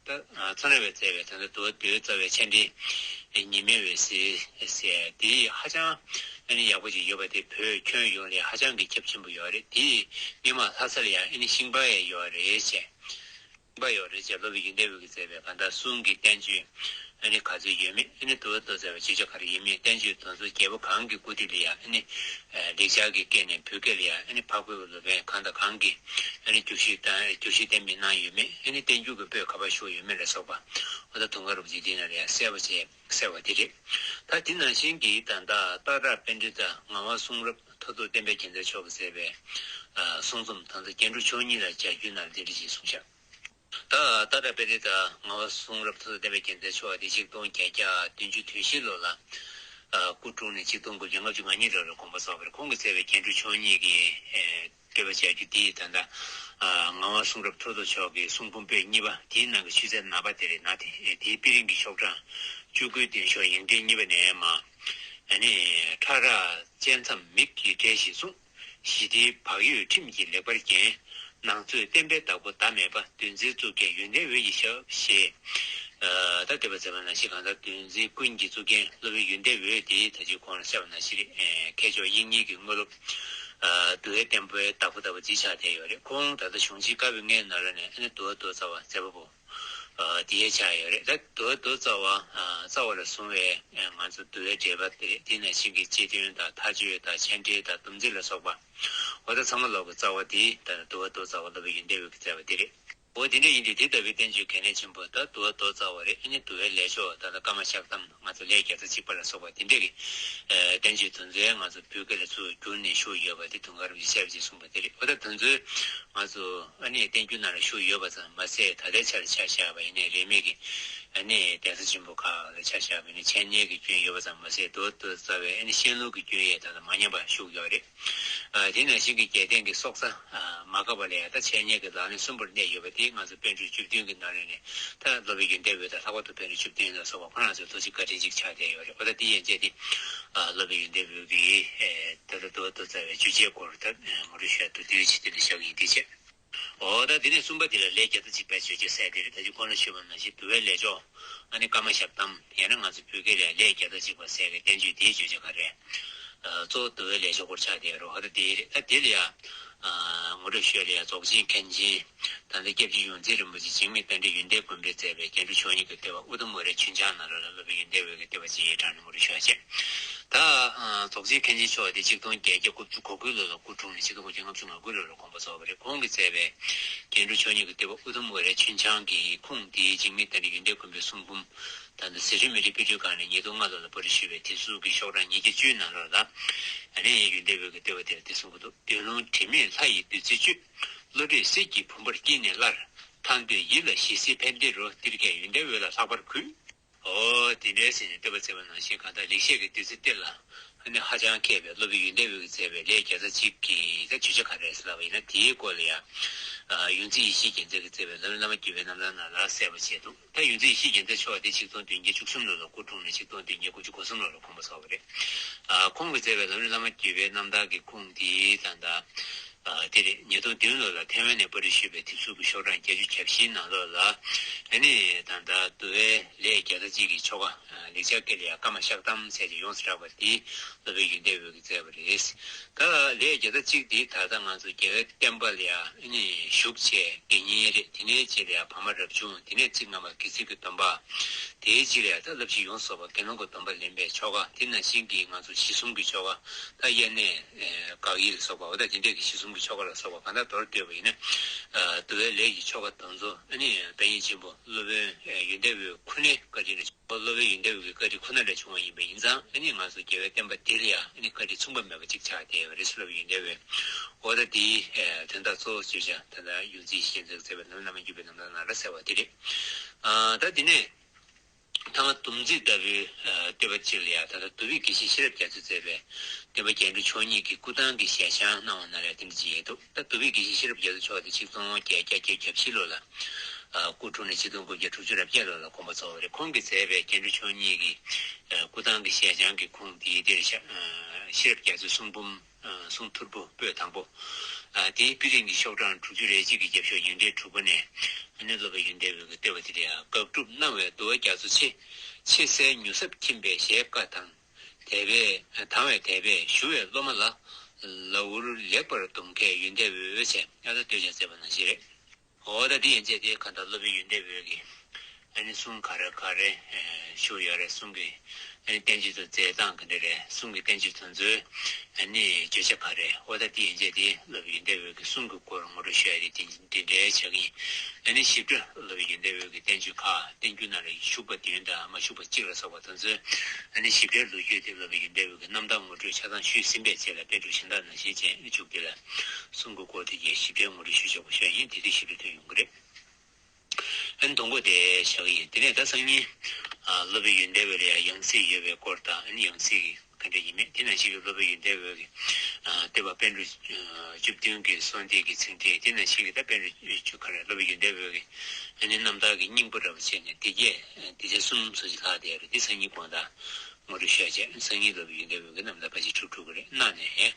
ད་མཚོ་སྣ་བས་མཛད་པའི་ད་ལྟ་འདུལ་བ་མདོ་རྩ་བའི་མཆན་འགྲེལ་ཉི་མའི་འོད་ཟེར་ཟེར་འདི་ཧ་ཅང་ཨ་ནི་ཡག་པོ་ཅིག་ཡོད་པ་དེ་བོད་ཁྱོན་ཡོངས་ལ་ཧ་ཅང་གི་ཁྱབ་ཆེན་པོ་ཡོད་རེད། དེ་སྔོན་མ་ལྷ་ས་ལ་ཡང་ཨ་ནི་ཤིང་པར་ཡང་ཡོད་རེད་ཅེས། པ་ཡོད་རེད་ཅེས། སློབ་དཔོན་ཡོན་ཏན་འོད་ཀྱིས་མཛད་པའི་གང་ལྟར་གསུང་གི་བསྟན་བཅོས་ཨ་ནི་ག་ཚོད་ཡོད་མེད། ཨ་ནི་འདུལ་བ་མདོ་རྩ་བའི་བརྗོད་བྱ་ག་རེ་ཡོད་མེད། བསྟན་བཅོས་དོན་ཚན་བརྒྱད་པོ་གང་གི་སྐུ་དུས་ལ་ཡང་ཨ་ནི་ལེགས་སྦྱར་གྱི་སྐད་ནས་བོད་སྐད་ལ་ཡང་ཨ་ནི་འཕགས་བོད་ཀྱི་སློབ་དཔོན་གང་དང་གང་གིས་ཨ་ནི་བསྒྱུར་ཞིབ་དང་བསྒྱུར་ཞིབ་གཏན་འབེབས་གནང་ཡོད་མེད། ཨ་ནི་བསྟན་འགྱུར་གྱི་པོད་ག་པར་བཞུགས་ཡོད་མེད་ལ་སོགས་པ། འོ་ད་དུང་དཀར་རིན་པོ་ཆེས་འདི་ནང་ལ་ཡང་གསལ་པོ་བྱས་གསལ་བ་དེ་རེད། ད་དེ་ནང་བཞིན་གྱི་ད་ལྟ་སྟག་བྲག་པཎྜི་ཏ་ངག་དབང་གསུང་རབ་མཐར་ཐུག་བསྟན་པའི་རྒྱལ་མཚན་མཆོག་གིས་མཛད་པའི་ཨ་གསུང་རྩོམ་དང་ཚོ་རྒྱན་དྲུག་མཆོག་གཉིས་ལ་སྦྱར་རྒྱུ་ནང་ལ་འདི་འདྲ་ཞིག་གསུངས་བཞག་ད་སྟག་བྲག་པཎྜི་ཏ་ངག་དབང་གསུང་རབ་མཐར་ཐུག་བསྟན་པའི་རྒྱལ་མཚན་མཆོག་དེ་ཆིག་སྟོང་བརྒྱད་བརྒྱ་བདུན་ཅུ་དོན་བཞི་ལོ་ལ་ཨ་སྐུ་འཁྲུངས་ནས་ཆིག་སྟོང་དགུ་བརྒྱ་ལྔ་བཅུ་ང་གཉིས་ལོ་ལ་དགོངས་པ་རྫོགས་པ་རེད། ཁོང་གིས་མཛད་པའི་རྒྱན་དྲུག་མཆོག་གཉིས་ཀྱི་ཨེ་བསྟོད་པ་བྱ་རྒྱུ་འདི་ད་ལྟ་ཨ་ངག་དབང་གསུང་རབ་མཐར་ཐུག་མཆོག་གི་གསུང་འབུམ་པོད་གཉིས་པ་དེའི་ནང་གི་ཆུ་ཚན་ནག་པ་དེ་རེད། ན་དེ་དེའི་དཔེ་རིང་གི་ཤོག་གྲངས་བཅུ་དགུའི་མདུན་ཤོག་ཡིག་ཕྲེང་གཉིས་པ་ནས་མར། ཨ་ནི་ཕྲ་རགས་བཅད་མཚམས་མིག་གིས་བགྲད་ཞེས་གསུངས། ཞི་བདེའི་བག་ཡོད་ཁྲིམས་ཀྱིས་ལེགས་པར་བརྒྱན། ནང་མཛོད་བསྟན་པའི་བདག་པོ་ཟླ་མེད་པ། འདུལ་འཛིན་གཙུག་རྒྱན་ཡོན་ཏན་འོད་ཀྱི་ཞབས་ཞེས། ཨ་ད་འདོད་པ་མཛད་པ་ནང་བཞིན་གང་ལྟར་འདུལ་འཛིན་ཀུན་གྱི་གཙུག་རྒྱན་སློབ་དཔོན་ཡོན་ཏན་འོད་དེ་ད་ཅི་གོང་ལ་བཤད་པ་ནང་བཞིན་རེད། ཨེ་མཁས་མཆོག་དབྱིག་གཉེན་གྱི་དངོས་སློབ། ཨ་འདུལ་བའི་བསྟན་པའི་བདག་པོ་ལྟ་བུ་ཅིག་ཆགས་བསྡད་ཡོད་རེད། ཁོང་ད་ལྟ་གཞུང་ཆེན་བཀའ་པོད་ལྔའི་ནང་ལོགས་ནས་ཨ་ནི་འདུལ་བ་མདོ་རྩ་བ་མཛད་པ་པོ། ཨ་དེ་ཡང་ཆགས་ཡོད་རེད། ད་འདུལ་བ་མདོ་རྩ་བ་ཨ་རྩ་བ་ལ་བཟུང་བའི་ཨ་ང་ཚོ་འདུལ་བའི་འགྲེལ་པ་དེ་རེད། དེ་ནང་བཞིན་གྱི་སྤྱི་དོན་དང་མཐའ་དཔྱོད་དང་མཆན་འགྲེལ་དང་སྡོམ་ཚིག་ལ་སོགས་པ། འོ་ད་ཚང་མ་ལོག་གི་རྩ་བ་དེ་ད་འདུལ་བ་མདོ་རྩ་བ་སློབ་དཔོན་ཡོན་ཏན་འོད་ཀྱིས་མཛད་པ་དེ་རེད། འོ་དེ་འདྲ་ཡིན་དུས་དེ་ལྟ་བུའི་བསྟན་བཅོས་གལ་གནད་ཆེན་པོ་ད་དུ་བ་མདོ་རྩ་བ་རེད། ཨ་ནི་དུ་བའི་ལས་ཆོག་ད་ལྟ་བཀའ་མ་བཤགས་གཏམ་ང་ཚོ་ལས་བརྒྱ་རྩ་གཅིག་པ་ལ་སོགས་པ་དེ་འདྲ་གི་ཨ་བསྟན་བཅོས་དོན་ཚན་ང་ཚོ་བོད་སྐད་ལ་ཚུར་བསྒྱུར་ནས་བཞུགས་ཡོད་པ་དེ་དུང་དཀར་རིན་པོ་ཆེ་གསལ་བ་ཅིག་གསུངས་པ་དེ་རེད། འོ་ད་དེ་ཚོའི་ང་ཚོ་ཨ་ནི་བསྟན་འགྱུར་ནང་ལ་བཞུགས་ཡོད་པ་ཙམ་མ་ཟད། ད་ལྟའི་ཆར་ཆ་བཞག་པ་ཡིན་ནའི་རིས་མེད་ཀྱི་ཨ་ནི་གདན་ས་ཆེན་པོ་ཁག་ལ་ཆ་བཞག་པ་ཡིན་ན་འཆད་ཉན་གྱི་སྐྱོན་ཡོད་པ་ཙམ་མ་ཟད། མདོ་མདོ་རྩ་བའི་ཨ་ནི་བཤད་ལུང་གི་སྐྱོན་ཡང་ད་ལྟ་མ་ཉམས་པར་བཞུགས་ཡོད་རེད། ཨ་དེ་ནང་བཞིན་གྱི་རྒྱལ་བསྟན་གྱི་སྲོག་རྩ་ཨ་མ་འགགས་པ་ལ་ཡང་ད་འཆད་ཉན་གྱི་ལག་ལེན་གསོན་པོར་གནས་ཡོད་པ་དེ་ང་ཚོ་པཎ་གྲུབ་བཅུ་བདུན་གྱི་ནང་ནས་ནི་ད་སློབ་དཔོན་ཡོན་ཏན་འོད་དང་། ལྷག་པར་དུ་པཎ་གྲུབ་བཅུ་བདུན་ལ་སོགས་པ་ཁོ་རང་ཚོའི་ཐུགས་རྗེ་བཀའ་དྲིན་ཅིག་ཆགས་བསྡད་ཡོད་རེད། འོ་ད་དེ་ཡན་ཆད་དེ་ཨ་སློབ་དཔོན་ཡོན་ཏན་འོད་ཀྱི་ཨེ་ད་ལྟ་མདོ་མདོ་རྩ་བའི་བརྗོད་བྱའི་སྐོར་ད་ངོ་སྤྲོད་ཞུ་ཡ་མདོར་བསྡུས་ཅིག་དེ་འདྲ་བཞག་ཡིན། དེ་བྱས། འོ་ད་དེ་ནས་གསུམ་པ་དེ་ལ་ལས་བརྒྱ་རྩ་གཅིག་པའི་བརྗོད་བྱ་ཟེར་དེ་རེད། ད་ཅི་གོང་ལ་ཞུས་པ་ནང་བཞིན་དུ་བའི་ལས་ཆོག་ཨ་ནི་བཀའ་མ་བཤགས་གཏམ་ཡང་ན་ང་ཚོ་བོད་སྐད་ལ་ལས་བརྒྱ་རྩ་གཅིག་པ་ཟེར་བའི་བསྟན་བཅོས་དེའི་བརྗོད་བྱ་ག་རེ། ཨ་གཙོ་བོ་དུ་བའི་ལས་ཆོག་སྐོར་ཆགས་བསྡད་རོགས། ད་དེ་རེད། ད་དེ་ལ་ཡང་ཨ་ངོ་སྤྲོད་ཞུས་ལ་ཡང་རྫོགས་ཆེན་མཁན་ཆེན་ད་ལྟ་སྐྱབས་རྗེ་ཡོངས་འཛིན་རིན་པོ་ཆེ་འཇིགས་མེད་དཔལ་ལྡན་ཡོན་ཏན་མགོན་པོས་མཛད་པའི་རྒྱན་དྲུག་མཆོག་གཉིས་ཀྱི་བསྟོད་པ་ཨུ་དུམ་ཝེ་རའི་ཆུན་འཕྱང་ནང་ལོགས་ལ་སློབ་དཔོན་ཡོན་ཏན་འོད་ཀྱི་བསྟོད་པ་ཅིག་ཡི་གྲངས་ནས་ངོ་སྤྲོད་ཞུ་བ་བྱས། ད་ཨ་རྫོགས་ཆེན་མཁན་ཆེན་མཆོག་དེ་ཆིག་སྟོང་བརྒྱད་བརྒྱ་དགུ་བཅུ་གོ་དགུ་ལོ་ལ་སྐུ་འཁྲུངས་ནས་ཆིག་སྟོང་དགུ་བརྒྱ་ལྔ་བཅུ་ང་དགུ་ལོ་ལ་དགོངས་པ་རྫོགས་པ་རེད། ཁོང་གིས་མཛད་པའི་རྒྱན་དྲུག་མཆོག་གཉིས་ཀྱི་བསྟོད་པ་ཨུ་དུམ་ཝེ་རའི་ཆུན་འཕྱང་གི་ཁུངས་དེ་འཇིགས་མེད་དཔལ་ལྡན་ཡོན་ཏན་མགོན་པོའི་གསུང་འབུམ་ད་ལྟ་ཟི་ཁྲོན་མི་རིགས་དཔེ་སྐྲུན་ཁང་ནས་ཉིས་སྟོང་ལྔ་ལོ་ལ་པར་སྐྲུན་ཞུས་པའི་དེབ་གཟུགས་ཀྱི་ཤོག་གྲངས་ཉིས་བརྒྱ་བཅུའི་ནང་ལོགས་ལ་ཨ་ནི་ཡོན་ཏན་འོད་ཀྱིས་བསྟོད་པ་དེར་འདི་གསུང་གི་འདུག། སྟོད་ལུང་དྲི་མེད་ལྷ་ཡི་བདུད་རྩི་བཅུད། བློ་གྲོས་གསེར་གྱི་བུམ་པར་དཀྱིལ་ནས་སླར། ཐར་འདོད་ཡིད་ལ་ཞི་བསིལ་ཕན་བདེ་རུ། འདིར་ཁྱེད་ཡོན་ཏན་འོད་ལ་ལྷག་པར་གུས། འོ་དེ་འདྲའི་ཟེར་ནས་བསྟོད་པ་མཛད་པ་ནང་བཞིན་གང་ལྟར་ལེགས་བཤད་ཀྱི་བདུད་རྩི་གཏེར་ལ་ཨ་ནི་ཧ་ཅང་མཁས་པའི་སློབ་དཔོན་ཡོན་ཏན་འོད་ཀྱིས་མཛད་པའི་ལས་བརྒྱ་རྩ་གཅིག་གི་ད་བརྗོད་བྱ་ག་རེ་ཟེར་ལབ་པ་ཡིན་ན། དེའི་སྐོར་ལ་ཡང་ཨ་ཡོངས་འཛིན་ཡེ་ཤེས་རྒྱལ་མཚན་གྱིས་མཛད་པའི་ལམ་རིམ་བླ་མ་བརྒྱུད་པའི་རྣམ་ཐར་ནང་ལ་གསལ་པོ་བྱས་འདུག། ད་ཡོངས་འཛིན་ཡེ་ཤེས་རྒྱལ་མཚན་མཆོག་དེ་ཆིག་སྟོང་བདུན་བརྒྱ་བཅུ་གསུམ་ལོ་ལ་སྐུ་འཁྲུངས་ནས་ཆིག་སྟོང་བདུན་བརྒྱ་དགུ་བཅུ་གོ་གསུམ་ལོ་ལ་དགོངས་པ་རྫོགས་པ་རེད། ཨ་ཁོང་གིས་མཛད་པའི་ལམ་རིམ་བླ་མ་བརྒྱུད་པའི་རྣམ་ཐར་གྱི་ཁུངས་དེ་ད་ལྟ་ཨ་དེ་རེད། ཉིས་སྟོང་བདུན་ལོ་ལ་ཐའེ་ཝན་ནས་པར་སྐྲུན་ཞུས་པའི་དེབ་གཟུགས་ཀྱི་ཤོག་གྲངས་བརྒྱད་ཅུ་གྱ་བཞིའི་ནང་ལོགས་ལ་ཨ་ནི་ད་ལྟ་འདུལ་བའི་ལས་བརྒྱ་རྩ་གཅིག་གི་ཆོ་ག་ལེགས་སྦྱར་སྐད་ལ་ཡང་བཀའ་མ་བཤགས་གཏམ་ཟེར་ཏེ་ཡོངས་སུ་གྲགས་པ་དེ་སློབ་དཔོན་ཡོན་ཏན་འོད་ཀྱིས་མཛད་པ་རེད། ད་ལས་བརྒྱ་རྩ་གཅིག་འདི་ད་ལྟ་ང་ཚོ་རྒྱལ་བའི་བསྟན་པ་ལ་ཡང་ཨ་ནི་ཞུགས་བྱས་དགེ་བསྙེན་རེད། དེ་ནས་རྗེས་ལ་ཡང་བར་མ་རབ་བྱུང་། དེ་ནས་ཚིག་རྔ་མ་དགེ་ཚུལ་གྱི་སྡོམ་པ། དེའི་རྗེས་ལ་ཡང་ད་བསླབ་བྱའི་ཡོངས་སུ་རྫོགས་པ་དགེ་སློང་གི་སྡོམ་པ་ལེན་པའི་ཆོ་ག། དེ་ནང་བཞིན་གྱི་ང་ཚོ་གཞི་གསུམ་གྱི་ཆོ་ག། ད་དབྱར་གནས་ཨེ་དགག་དབྱེ་ལ་སོགས་པ། འོ་ད་དེ་འདྲས་ཀྱི་གཞི་གསུམ་གྱི་ཆོ་ག་ལ་སོགས་པ་གང་ལྟར་མདོར་བསྡུས་པ་ཡིན་ན། ཨ་འདུལ་བའི་ལས་ཀྱི་ཆོ་ག་དེ་ཚོ་ཨ་ནི་དཔལ་ཡོན་ཆེན་པོ་སློབ་དཔོན་ཨེ་ཡོན་ཏན་འོད་ཁོ་ནའི་བཀའ་དྲིན་ལ། སློབ་དཔོན་ཡོན་ཏན་འོད་ཀྱི་བཀའ་དྲིན་ཁོ་ན་ལས་བྱུང་བ་ཡིན་པ་ཡིན་ཙང་། ཨ་ནི་ང་ཚོ་རྒྱལ་བའི་བསྟན་པ་འདི་ལ་ཡང་ཨ་ནི་བཀའ་དྲིན་མཚུངས་པ་མེད་པ་ཅིག་ཆགས་བསྡད་པ་རེད། སློབ་དཔོན་ཡོན་ཏན་འོད། འོ་ད་དེའི་ཨེ་དོན་དག་གཙོ་བོ་བརྗོད་བྱ་ད་ལྟ་ཡོངས་འཛིན་ཡེ་ཤེས་རྒྱལ་མཚན་གྱིས་མཛད་པའི་ལམ་རིམ་བླ་མ་བརྒྱུད་པའི་རྣམ་ཐར་ནང་ལ་གསལ་བ་དེ་རེད། ཨ་ད་དེ་ནས་ཐ་མ་སྡོམ་རྩིས་ལྟ་བུའི་ཨ་བསྟོད་པ་གཅིག་ལ་ཡང་ད་ལྟ་འདུལ་བའི་དགེ་བཤེས་ཤེས་རབ་རྒྱ་མཚོས་མཛད་པའི་བསྟན་པ་རྒྱན་དྲུག་མཆོག་གཉིས་ཀྱི་སྐུ་ཐང་གི་ཞལ་བཞེངས་གནང་བ་ནང་ལ་ཡང་དེ་འདྲ་ཅིག་ཡོད་འདུག། ད་འདུལ་བའི་དགེ་བཤེས་ཤེས་རབ་རྒྱ་མཚོ་མཆོག་དེ་ཆིག་སྟོང་བརྒྱད་བརྒྱ་བརྒྱད་ཅུ་གྱ་བཞི་ལོ་ལ་ཨ་སྐུ་འཁྲུངས་ནས་ཆིག་སྟོང་དགུ་བརྒྱ་དྲུག་ཅུ་རེ་བརྒྱད་ལོ་ལ་དགོངས་པ་རྫོགས་པ་རེད། ཁོང་གིས་མཛད་པའི་རྒྱན་དྲུག་མཆོག་གཉིས་ཀྱི་ཨ་སྐུ་ཐང་གི་ཞལ་བཞེངས་ཀྱི་ཁུངས་དེ་འདིར་བཞག། ཨ་ཤེས་རབ་རྒྱ་མཚོའི་གསུང་འབུམ་ཨ་གསུང་ཐོར་བུ་པོད་དང་པོ། ཨ་དེའི་དཔེ་རིང་གི་ཤོག་གྲངས་དྲུག་ཅུ་རེ་གཅིག་གི་རྒྱབ་ཤོག་ཡིག་ཕྲེང་དྲུག་པ་ནས། ཨ་ནི་སློབ་དཔོན་ཡོན་ཏན་འོད་ཀྱིས་བསྟོད་པ་དེ་ལ་ཡང་། དགག་སྒྲུབ་གནང་བའི་འདུལ་བ་རྒྱ་མཚོ་ཆེ། ཆེ་སའི་མྱུར་ཟབ་མཁྱེན་པའི་ཞལ་བཀའ་དང་། དད་པས་དང་བའི་དད་པས་ཞུ་བའི་སློབ་མ་ལ། ལ་འུར་ལེགས་པར་གདུང་མཁས་ཡོན་ཏན་འོད་ཅེས་ཡང་དག་བསྟོད་ཅེས་མཛད་པ་ནང་བཞིན་རེད། འོ་ད་དེ་ཡན་ཆད་དེ་གང་ལྟར་སློབ་དཔོན་ཡོན་ཏན་འོད་ཀྱིས་ཨ་ནི་གསུང་ག་རེ་ག་རེ་ཞུ་ཡོད་རེད། གསུང་གི་ཨ་ནི་བསྟན་བཅོས་དང་མཛད་སྟངས་ག་འདྲ་རེད། གསུང་གི་བསྟན་བཅོས་དེ་ཚོའི་ཨ་ནི་བརྗོད་བྱ་ག་རེ། འོ་ད་དེ་ཡན་ཆད་དེ་སློབ་དཔོན་ཡོན་ཏན་འོད་ཀྱི་གསུང་གི་སྐོར་ངོ་སྤྲོད་ཞུ་ཡ་རེད། དེ་འདི་འདྲའི་ཆགས་ཀྱི་ཡིན། ཨ་ནི་ཞིབ་ཕྲ་སློབ་དཔོན་ཡོན་ཏན་འོད་ཀྱི་བསྟན་བཅོས་ཁག་བསྟན་འགྱུར་ནང་ལ་བཞུགས་པ་བདུན་དང་མ་བཞུགས་པ་གཅིག་ལ་སོགས་པ་དེ་ཚོའི་ཨ་ནི་ཞིབ་ཕྲའི་ལོ་རྒྱུས་དེ་སློབ་དཔོན་ཡོན་ཏན་འོད་ཀྱི་རྣམ་ཐར་ངོ་སྤྲོད་ཆ་ཚང་ཞུས་ཟིན་པའི་རྗེས་ལ་པཎ་གྲུབ་གཞན་དག་ནང་བཞིན་བྱས་ཨ་ནི་མཇུག་དེ་ལ་གསུང་གི་སྐོར་དེ་གའི་ཞིབ་ཕྲའི་ངོ་སྤྲོད་ཞུ་ཆོག་པ་ཞུ་ཡ་ཡིན། དེ་དུས་ཞིབ་ཕྲ་ཐོན་ཡོང་གི་རེད། ཨ་ནི་དང་པོ་དེ་བཞག་གི་ཡིན། དེ་ནས་ད་སང་ཉིན་ཨ་སློབ་དཔོན་ཡོན་ཏན་འོད་ལ་ཡང་ཡང་སྲིད་ཡོད་པའི་སྐོར་དང་། ཨ་ནི་ཡང་སྲིད་ཀྱི་ག་འདྲ་ཡིན་མིན། དེ་ནང་བཞིན་གྱི་སློབ་དཔོན་ཡོན་ཏན་འོད་ཀྱི་ཨ་བསྟོད་པ་པཎ་གྲུབ་ཨ་བཅུ་བདུན་གྱི་གསོལ་འདེབས་ཀྱི་ཚིག་ཕྲད། དེ་ནང་བཞིན་གྱི་ད་པཎ་གྲུབ་བཅུ་ག་རེ་སློབ་དཔོན་ཡོན་ཏན་འོད་ཀྱི་ཨ་ནི་རྣམ་ཐར་གྱི་སྙིང་པོ་འདྲ་བ་བྱས་ནས་དེ་གས་ཨ་དེ་ཆ་གསུམ་བཟོ་ཅིག་ལྷག་བསྡད་ཡོད་རེད། དེ་སང་ཉིན་དགོང་དག་ངོ་སྤྲོད་ཞུ་ཡ་བྱས། སང་ཉིན་སློབ་དཔོན་ཡོན་ཏན་འོད་ཀྱི་རྣམ་ཐར་ཕལ་ཆེར་གྲུབ་གྲུབ་ཀྱི་རེད། གནངས་ནས་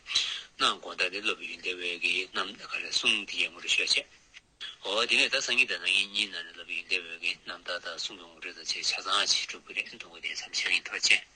གནངས་དགོང་དག་ནས་སློབ་དཔོན་ཡོན་ཏན་འོད་ཀྱི་རྣམ་ཐར་ག་རེ་གསུང་དེ་གས་ངོ་སྤྲོད་ཞུ་ཡ་བྱས། འོ་དེ་ནས་ད་སང་ཉིན་དང་གནངས་ཉིན་གཉིས་ནང་ནས་སློབ་དཔོན་ཡོན་ཏན་འོད་ཀྱི་རྣམ་ཐར་དང་གསུང་གི་ངོ་སྤྲོད་དང་བཅས་ཆ་ཚང་ཅིག་གྲུབ་ཀྱི་རེད། དང་པོ་དེ་མཚམས་བཞག་གི་ཡིན། ཐུགས་རྗེ་ཆེ།